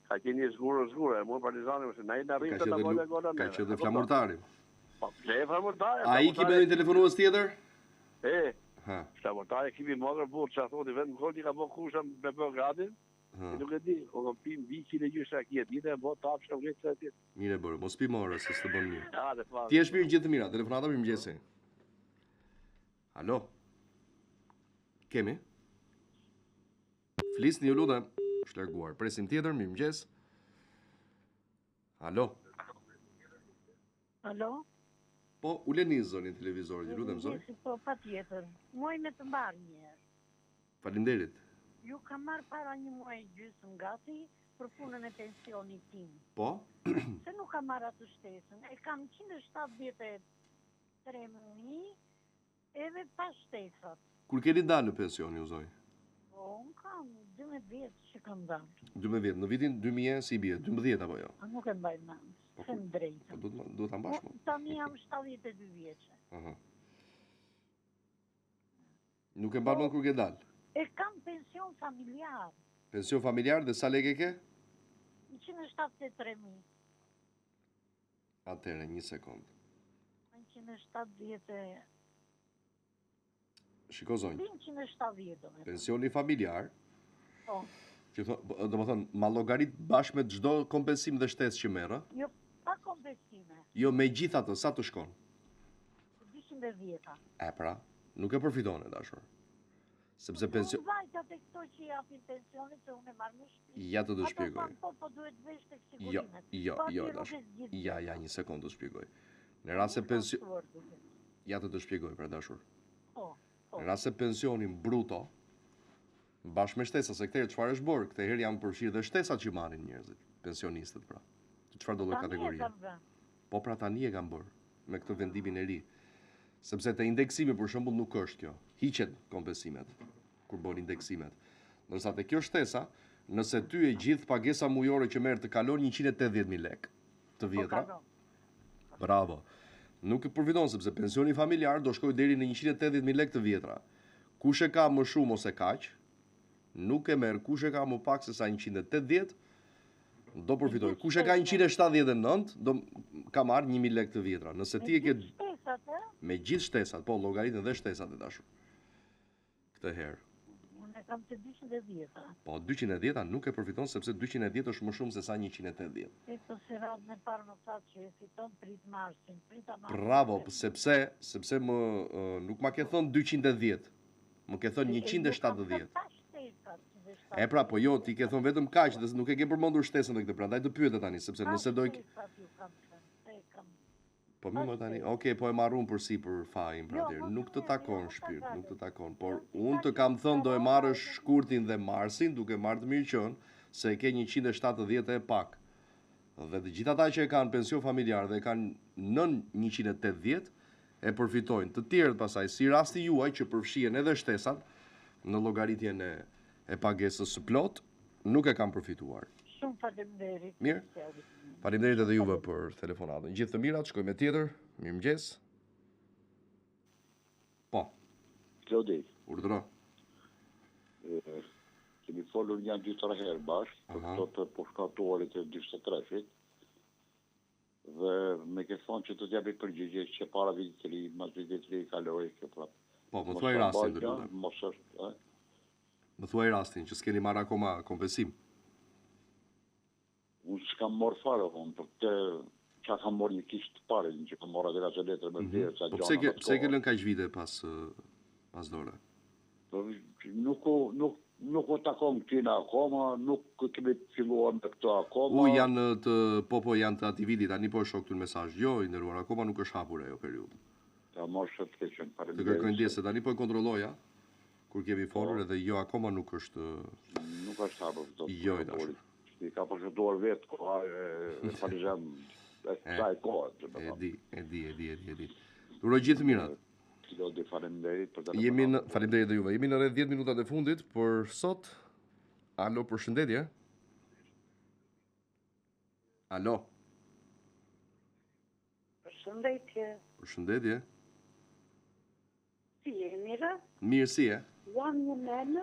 Ka qenë një zgurë zgurë, e mori Partizani ose na i na rritë ta bëjë gola. Ka qenë dhe Flamurtari. Po ple Flamurtari. A i kemi edhe një telefonues tjetër? E. Ha. Flamurtari kemi modër burr, çfarë thotë vetëm gol i ka bë kusha me Beogradin. Ha. Nuk e di, o kam pi mbi 100 e gjysmë raki e ditë e bë tapë shumë vetë aty. Mirë e bërë, mos pi më se s'të bën mirë. Hajde, pa. Ti je mirë gjithë të mira, telefonata mirëmëngjesi. Alo. Kemi? Flisni ju lutem. Është larguar. Presim tjetër, mirëmëngjes. Alo. Alo. Po, uleni zërin televizorit, ju lutem zonjë. Po, patjetër. Muaj me të mbarë një herë. Faleminderit. Ju kam marrë para një muaj e gjysmë gati për punën e pensionit tim. Po? Se nuk kam marrë atë shtesën. E kam 173 3000 edhe pa shtesat. Kur keni dalë në pension ju zonjë? Po, unë kam 12 vjet që kam dalë. 12 vjet, në vitin 2000 si bie, 12 apo jo? A nuk e mbaj mend. Po, them drejtën. Po duhet duhet ta mbash po. Tani jam 72 vjeçe. Aha. Nuk e mban mend kur ke dalë? E kam pension familjar. Pension familjar dhe sa lekë ke? 173.000. Atëherë, një sekond. 170 e... Shiko zonjë. 170 do me. Pensioni familjar. Po. Që tho, po, domethënë, ma llogarit bashkë me çdo kompensim dhe shtesë që merr, ë? Jo, pa kompensime. Jo, me gjithë atë, sa të shkon? 210. E pra, nuk e përfiton e dashur. Sepse pension... Unë vajta te këto që japin pensionin se unë e marr në shtëpi. Ja të të shpjegoj. Ata po, po duhet vesh tek jo, sigurimet. Jo, jo, jo, dashur. Ja, ja, një sekondë të shpjegoj. Në rast se pension... Ja të të shpjegoj, pra dashur. Po, po. Në rast se pensionin bruto, bashkë me shtesa, se këtë herë çfarë është bërë, këtë herë janë përfshirë dhe shtesat që marrin njerëzit, pensionistët pra. Të çfarëdo lloj kategorie. Po pra tani e kanë bërë me këtë vendimin e ri. Sepse te indeksimi për shembull nuk është kjo. Hiqet kompensimet kur bën indeksimet. Ndërsa te kjo shtesa, nëse ty e gjithë pagesa mujore që merr të kalon 180.000 lekë të po, vjetra. Bravo. Nuk e përfiton sepse pensioni familjar do shkojë deri në 180.000 lekë të vjetra. Kush e ka më shumë ose kaq, nuk e merr kush e ka më pak se sa 180, do përfitojë. Kush e ka 179, do ka marrë 1000 lekë të vjetra. Nëse ti e ke shtesat, ë? Me gjithë shtesat, po llogariten dhe shtesat e dashur. Këtë herë. Unë e kam të 210-a. Po 210-a nuk e përfiton sepse 210 është më shumë se sa 180. E po se radhën e parë më thatë që e fiton prit marsin, prita marsin. Bravo, sepse sepse më nuk ma ke thënë 210. Më ke thënë 170. E pra, po jo, ti ke thënë vetëm kaq dhe nuk e ke përmendur shtesën dhe këtë, prandaj të pyeta tani, sepse nëse do Po mirë tani, okay, po e marr unë përsipër fajin pra jo, nuk të takon jo, shpirt, nuk të takon, por unë të kam thënë do e marrësh shkurtin dhe marsin, duke marrë të mirëqenë se e ke 170 e pak. Dhe të gjithë ata që e kanë pension familjar dhe e kanë nën 180, e përfitojnë. Të tjerët pastaj, si rasti juaj që përfshihen edhe shtesat në llogaritjen e e pagesës së plotë, nuk e kanë përfituar. Shumë. Faleminderit. Mirë. Faleminderit edhe juve për telefonatën. Gjithë të mirat, shkojmë me tjetër. Mirëmëngjes. Po. Klodi. Urdhëro. Kemi folur nja dy tre herë bashkë për këto të pushkatuarit e 43-shit. Dhe më ke thonë që do të japi përgjigje që para vitit të ri, mas vitit të ri kaloi kjo prapë. Po, më thuaj rastin, të lutem. Mos është, ë? Më thuaj rastin që s'keni marrë akoma kompensim. Unë s'kam marrë fare, unë për këtë ça kam marrë një kishë të parin që kam marrë atë atë letër me mhm. vlerë, ca po pse ke pse ke lënë kaq vite pas pas dore? Po nuk nuk nuk u takon këtyne akoma, nuk kemi filluar me këto akoma. U janë të po po janë të atij viti, tani po e shoh këtu në mesazh. Jo, i nderuar, akoma nuk është hapur ajo periudhë. Ta marrë shë të keqen, faleminderit. Të kërkoj ndjesë, tani po e kontrolloja. Kur kemi folur po. edhe jo akoma nuk është nuk është hapur këto. Jo, i dashur. I ka përshëtuar vetë koha e, e falizem e kësaj kohe, do të E di, e di, e di, e di, e di. Të uroj gjithë të mirat. Klodi, faleminderit për telefonatën. Jemi në faleminderit edhe juve. Jemi në rreth 10 minutat e fundit për sot. Alo, përshëndetje. Alo. Përshëndetje. Përshëndetje. Si je, mirë? Mirë, si je? Jam një nënë,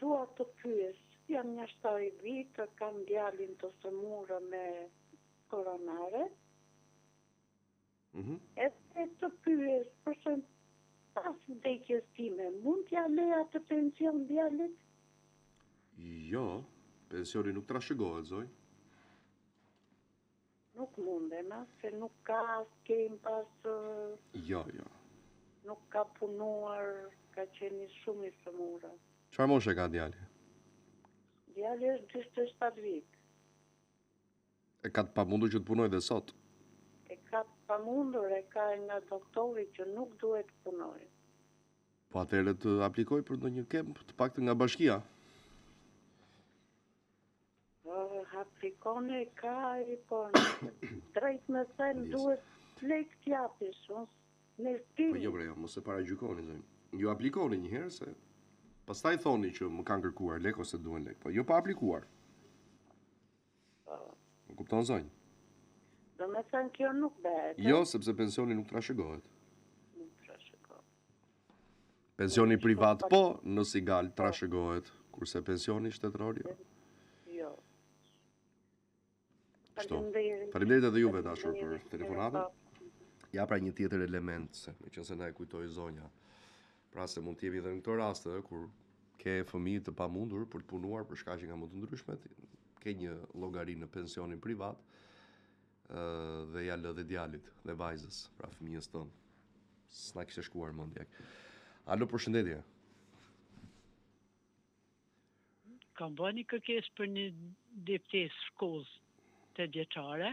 dua të pyes, jam një 70 vite, kam djalin të sëmurë me koronare, mm -hmm. edhe të pyes, përse pas vdekjes time, mund t'ja lë atë pension djalit? Jo, pensioni nuk trashëgohet, zonjë. Nuk mundem, a, se nuk ka as kem pas... Jo, jo. Nuk ka punuar, ka qenë shumë i sëmurë. Çfarë moshe ka djali? Djali është 47 vit. E ka të pamundur që të punojë dhe sot? E ka të pamundur, e ka nga doktori që nuk duhet të punojë. Po atëherë të aplikojë për ndonjë kemp, të paktën nga bashkia. Aplikon e ka i po drejt me thënë duhet lek t'japish, unë ne s'dim. Po jo bre jo, mos e paragjykoni zonjë. Ju aplikoni një herë se pastaj thoni që më kanë kërkuar lek ose duhen lek, po jo pa aplikuar. Po. Më kupton zonjë? Do me thënë kjo nuk bëhet. Jo, sepse pensioni nuk trashëgohet. Nuk trashëgohet. Pensioni privat po, në Sigal trashëgohet, kurse pensioni shtetëror jo. Jo. Kështu. Faleminderit. Faleminderit edhe juve dashur për telefonatën. Ja pra një tjetër element se meqenëse na e kujtoi zonja. Pra se mund të jemi edhe në këto raste kur ke fëmijë të pamundur për të punuar për shkaqe nga më të ndryshmet, ke një llogari në pensionin privat dhe ja lë dhe djalit dhe vajzës, pra fëmijës tënd. S'na kishte shkuar mendja. Alo, përshëndetje. Kam bërë një kërkesë për një diftesë shkollës tetëvjeçare.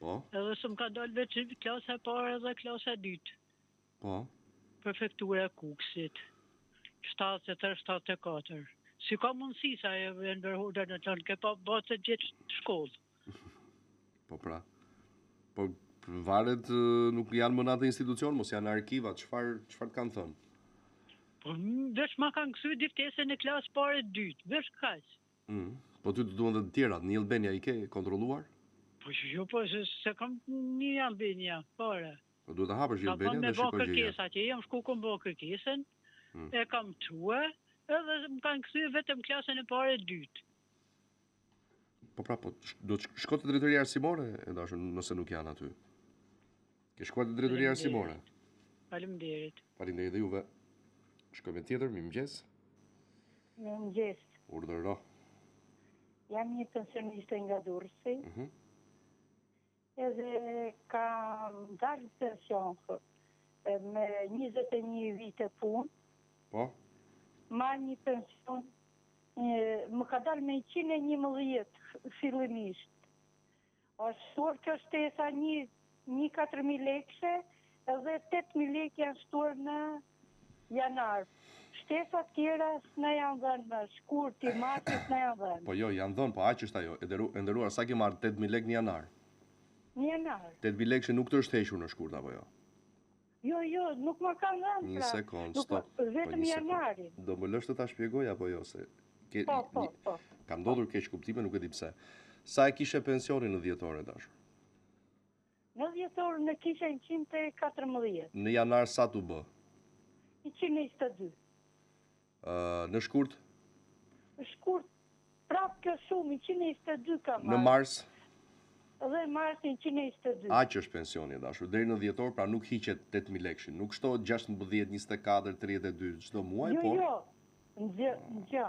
Po. Edhe se më ka dalë veç klasa e parë edhe klasa e dytë. Po. Prefektura e Kukësit. 73 74. Si ka mundësi sa e Enver Hoxha në të ke pa bërë tetë vjet shkollë. Po pra. Po varet nuk janë më në atë institucion, mos janë në arkiva, çfarë çfarë të kanë thënë? Po veç ma kanë kthy diftesën e klasë parë e dytë, veç kaq. Mm. Po ty të duhen dhe të tjerat, në Albania i ke kontrolluar? Po jo, po se, se kam në Albania, fare. Po duhet ta hapësh e-Albania dhe shiko gjëja. Kërkesa atje, jam shku kom bo kërkesën, mm. e kam çue, edhe më kanë kthy vetëm klasën e parë e dytë. Po pra, po do të shko te drejtoria arsimore e dashur nëse nuk janë aty. Ke shkuar te drejtoria arsimore. Faleminderit. Faleminderit dhe juve. Shkojmë tjetër, mirëmëngjes. Mirëmëngjes. Urdhëro. Jam një pensioniste nga Durrësi. Mhm. Mm edhe kam dalë në pension me 21 vite punë. Po. Marr një pension një, më ka dalë me 111 fillimisht. Është shtuar kjo shtesa një, një 4.000 lekëshe edhe 8.000 lekë janë shtuar në janar. Shtesat tjera s'na janë dhënë më, shkurti, marti s'na janë dhënë. Po jo, janë dhënë, po aq është ajo. E nderu, e nderuar, sa ke marrë 8.000 lekë në janar? Në janar. 8.000 lekë që nuk të është hequr në shkurt apo jo? Jo, jo, nuk më kanë dhënë pra. Një sekond, stop. Po, vetëm janarin. Do më lësh të ta shpjegoj apo jo se. Ke, Po, po, po. Ka ndodhur keqkuptime, nuk e di pse. Sa e kishe pensionin në dhjetor e dashur? Në dhjetor e kisha 114. Në janar sa t'u bë? 122. Ë, në shkurt? Në shkurt prap kjo shumë 122 kam Në mars? Dhe mars 122. Aq është pensioni e dashur. Deri në dhjetor pra nuk hiqet 8000 lekëshi, nuk shtohet 16, 24, 32 çdo muaj, jo, por Jo, jo. Gjë.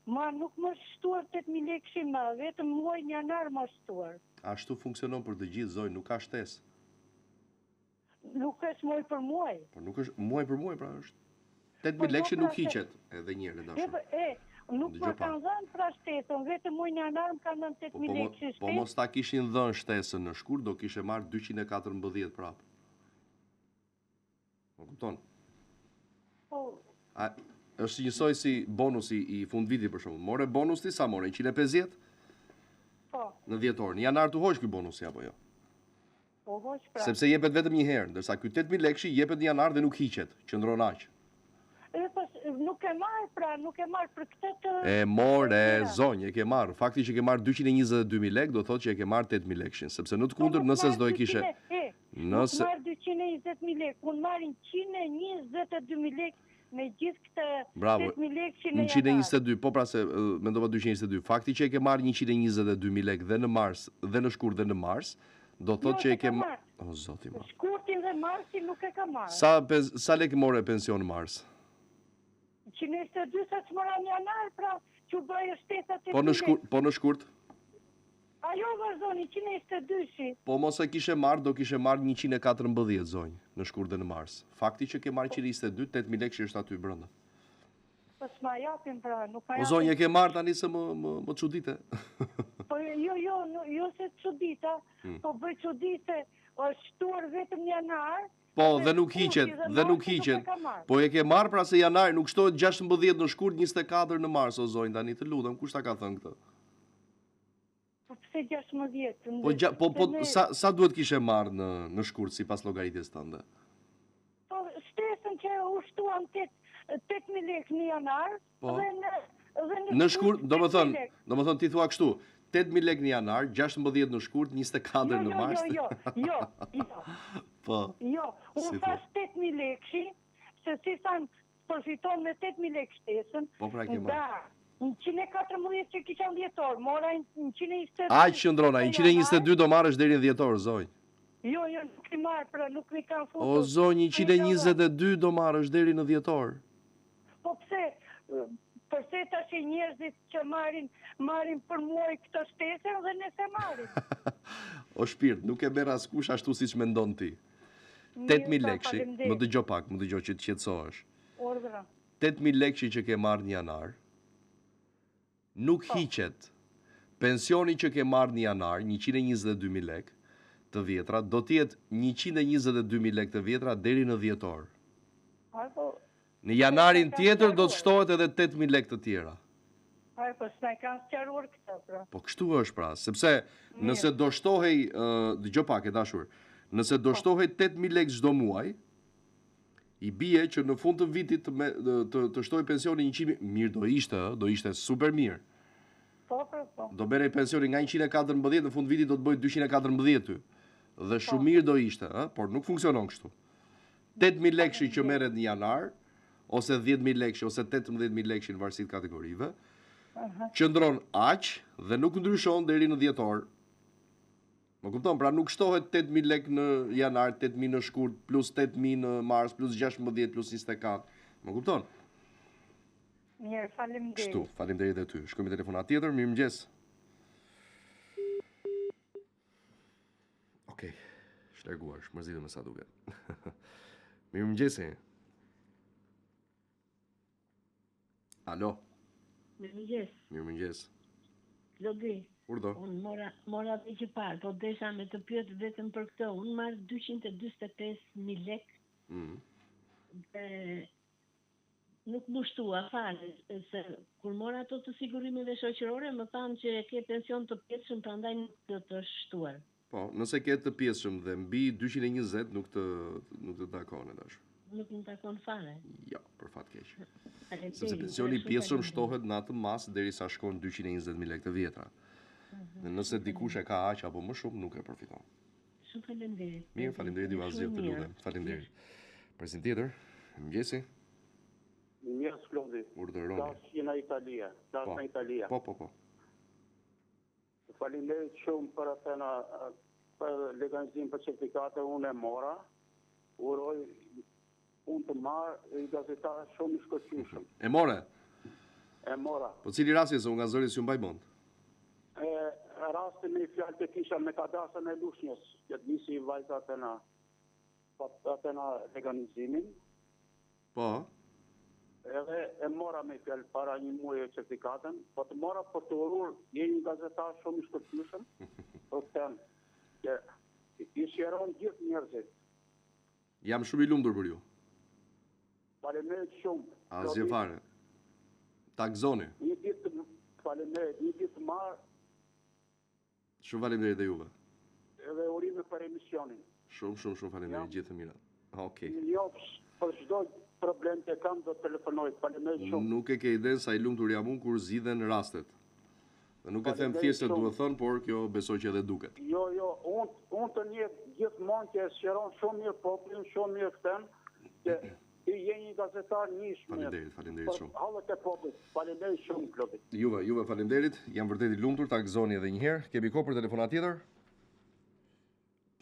Ma nuk më është shtuar 8000 lekëshi ma, vetëm muajin janar më është shtuar. Ashtu funksionon për të gjithë zonjë, nuk ka shtesë. Nuk është muaj për muaj. Po nuk është muaj për muaj pra është. 8000 Po, jo, lekëshi pra, nuk se- hiqet edhe një herë e E, dashur. po, e, nuk Dëgjo më pak. kanë dhënë pra shtesën, vetëm muajin janar më kanë dhënë Po, 8000 po, mo- lekëshi po shtesë. mos ta kishin dhënë shtesën në shkurt, do kishe marrë 214 prapë. Më kupton? Po, A është njësoj si bonusi i fundvitit për shembull. More bonus ti sa more? 150 po, në dhjetor. Në janar t'u hoq ky bonusi apo jo? po hoq pra. Sepse jepet vetëm një herë, ndërsa ky 8000 lekëshi jepet në janar dhe nuk hiqet, qëndron aq. E, po, nuk e marr pra, nuk e marr për këtë të E more zonjë, e ke marr. Fakti që ke marr 222000 lekë do thotë që e ke marr 8000 lekëshin, sepse në të kundërt nëse s'do e kishe E, nëse Nuk marr 220.000 lekë, unë marr 122.000 lekë me gjithë këtë Bravo. 8.000 lekë që në janar. 122, po pra se ë, mendova 222. Fakti që e ke marr 122.000 lekë dhe në mars, dhe në shkurt dhe në mars, do thotë Jo, që e s'e ke kam marr. marrë. O zoti ma. Shkurtin dhe marsin nuk e kam marrë. Sa pens- sa lekë more pension në mars? 122 sa që mora në janar, pra që u bëjë shtesat Po në shkurt, po në shkurt, Ajo vazhdon 122-shi. po mos e kishe marr, do kishe marr 114 zonjë në shkurt dhe në mars. Fakti që ke marr 122, 8000 lekë që është aty brenda. Po s'ma japin pra, nuk ma O japin. zonjë e ke marr tani se më më më çudite. Po jo, jo, jo, jo se çudita, Hmm. po bëj çudi se është shtuar vetëm në janar. Po, dhe nuk hiqet, shkurti dhe dhe nuk marsi nuk e hiqet. ka marrë. Po e ke marr pra se janari nuk shtohet 16 në shkurt, 24 në mars, o zonjë tani të lutem, kush ta ka thënë këtë? Po pse 16? Po gja, po po Se ne- sa sa duhet kishe marr në në shkurt sipas llogaritjes tënde? Po shtesën që u shtuan 8 8000 lekë në janar Po. dhe në dhe në Në shkurt, domethënë, 8.000 lekë. domethënë ti thua kështu, 8000 lekë në janar, 16 në shkurt, 24 Jo, në jo, mars. jo, jo, jo, jo. Po. Jo, Si unë thua? thash 8000 lekëshi, se si thanë përfiton me 8000 lekë shtesën. Po, pra, e ke marrë. Da, 114 që kisha në dhjetor, mora 122. Aq qëndron ai, 122 do marrësh deri në dhjetor, zonjë. Jo, jo, nuk i marr, pra nuk mi kanë futur. O zonjë, 122 do marrësh deri në dhjetor. Po pse, përse tash i njerëzit që marrin, marrin për muaj këtë shtesën dhe nëse marrin. O shpirt, nuk e merr askush ashtu siç mendon ti. Mirë, 8000 sa, lekëshi, faleminderit. më dëgjo pak, më dëgjo që të qetësohesh. Urdhra. 8000 lekëshi që ke marrë në janar nuk Po. hiqet. Pensioni që ke marrë në janar, 122000 lekë të vjetra, do të jetë 122000 lekë të vjetra deri në dhjetor. Ai po, Në janarin tjetër do të shtohet edhe 8000 lekë të tjera. ai po s'na e kanë sqaruar këtë pra. Po kështu është pra, sepse nëse do shtohej, ë, dëgjo pak e dashur, nëse Po. do shtohej 8000 lekë çdo muaj, i bie që në fund të vitit të me, të, të shtoj pensioni 100.000, mirë do ishte, ë, do ishte super mirë. Po, po, po. Do merrej pensioni nga 114 në fund vitit do të bëj 214 ty. Dhe shumë mirë do ishte, ë, por nuk funksionon kështu. 8000 lekëshi që merret në janar ose 10000 lekëshi ose 18000 lekëshi në varësi të kategorive, Aha. qëndron aq dhe nuk ndryshon deri në dhjetor. Më kupton? Pra nuk shtohet 8000 lekë në janar, 8000 në shkurt, plus 8000 në mars, plus 16, plus 24. Më kupton? Mirë, faleminderit. Kështu, faleminderit edhe ty. Shkojmë me telefonat tjetër, mirëmëngjes. Okej, është larguar, është mërzitur me sa duket. Mirëmëngjesi. Alo, Mirëmëngjes, mirëmëngjes. Klodi. Urdhë. Unë mora, mora dhe që parë, po desha me të pyet vetëm për këtë. Unë marr 245.000 lek Mm. dhe nuk më shtua fare, se kur mora ato të sigurimeve shoqërore, më thanë që e ke pension të pjesshëm, prandaj nuk të të është shtuar. Po, nëse ke të pjesshëm dhe mbi 220 nuk të nuk të takon e tash. Nuk më takon fare. Jo, për fat keq. Sepse pensioni i pjesshëm shtohet në atë masë derisa shkon 220.000 lekë të vjetra. Mhm. Dhe nëse dikush e ka aq apo më shumë, nuk e përfiton. Shumë faleminderit. Mirë, faleminderit ju asgjë të lutem. Faleminderit. Presim tjetër. Mëngjesi. Mirëmëngjes Klodi. Urdhëroni. Flas nga Italia. Flas po. nga Italia. Po, po, po. Faleminderit shumë për atë na për legalizim për certifikate unë e mora. Uroj punë të mbarë, je gazetar shumë i shkëlqyeshëm. E more? E mora. Po cili rasti se unë nga zëri s'ju mbaj mend? E rasti me fjalë të kisha me kadastrën e Lushnjës, që të nisi vajza atë na po atë na legalizimin. Po. Edhe e mora me fjalë para një muaji certifikatën, po të mora për të uruar, je një gazetar shumë i shkëlqyeshëm, po të them që i sqaron gjithë njerëzit. Jam shumë i lumtur për ju. Faleminderit shumë. Asgjë fare. Ta gëzoni. Një ditë të faleminderit, një ditë të mbarë. Shumë faleminderit dhe juve. Edhe urime për emisionin. Shumë shumë shumë faleminderit, gjithë të mirat. Okej. Okay. Jo, për çdo problem që kam do të telefonoj. Faleminderit shumë. Nuk e ke idenë sa i lumtur jam unë kur zgjidhen rastet. Dhe nuk e them thjesht se duhet thënë, por kjo besoj që edhe duket. Jo, jo, unë unë të njeh gjithmonë që e sqaron shumë mirë popullin, shumë mirë them që ti je një gazetar një mirë. Faleminderit, faleminderit shumë. Për hallet e popullit, faleminderit shumë Klodi. Juve, juve faleminderit. Jam vërtet i lumtur ta gëzoni edhe një herë. Kemi kohë për telefonatë tjetër?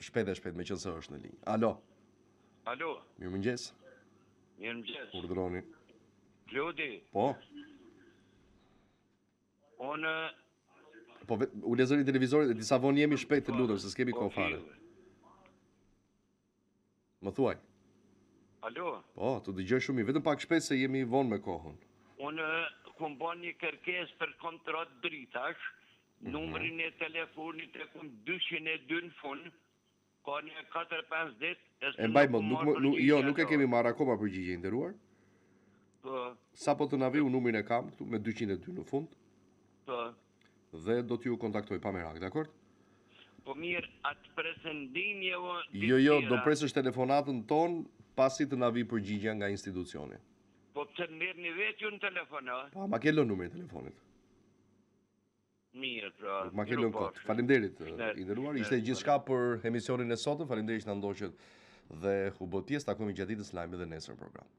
Shpejt e shpejt, meqenëse është në linjë. Alo. Alo. Mirëmëngjes. Mirëmëngjes. Urdhëroni. Klodi. Po. Unë Po ule zërin televizorit e disa vonë jemi shpejt të lutem se s'kemi po, kohë fare. Më thuaj. Alo. Po, të dëgjoj shumë mirë, vetëm pak shpejt se jemi vonë me kohën. Unë kum bo një kërkesë për kontratë dritash, mm -hmm. numrin e telefonit e kum 202 në fund, Ka një 4-5 ditë, e E mbaj mend, nuk më, nuk, jo, nuk e kemi marrë akoma përgjigje i nderuar. Po. Sapo të na vijë, unë numrin e kam këtu me 202 në fund. Po. Dhe do t'ju kontaktoj pa merak, dakord? Po mirë, a të pres në linjë o Jo, jo, do presësh telefonatën tonë pasi të na vijë përgjigja nga institucioni. Po pse merrni vetë ju në telefon, a? Po, ma ke lënë numrin e telefonit. Mirë, pra. Nuk ma ke lënë kot. Faleminderit, i nderuar. Ishte gjithçka për emisionin e sotëm. Faleminderit që na ndoqët dhe u bëtë pjesë. Takohemi gjatë ditës lajme dhe nesër në program.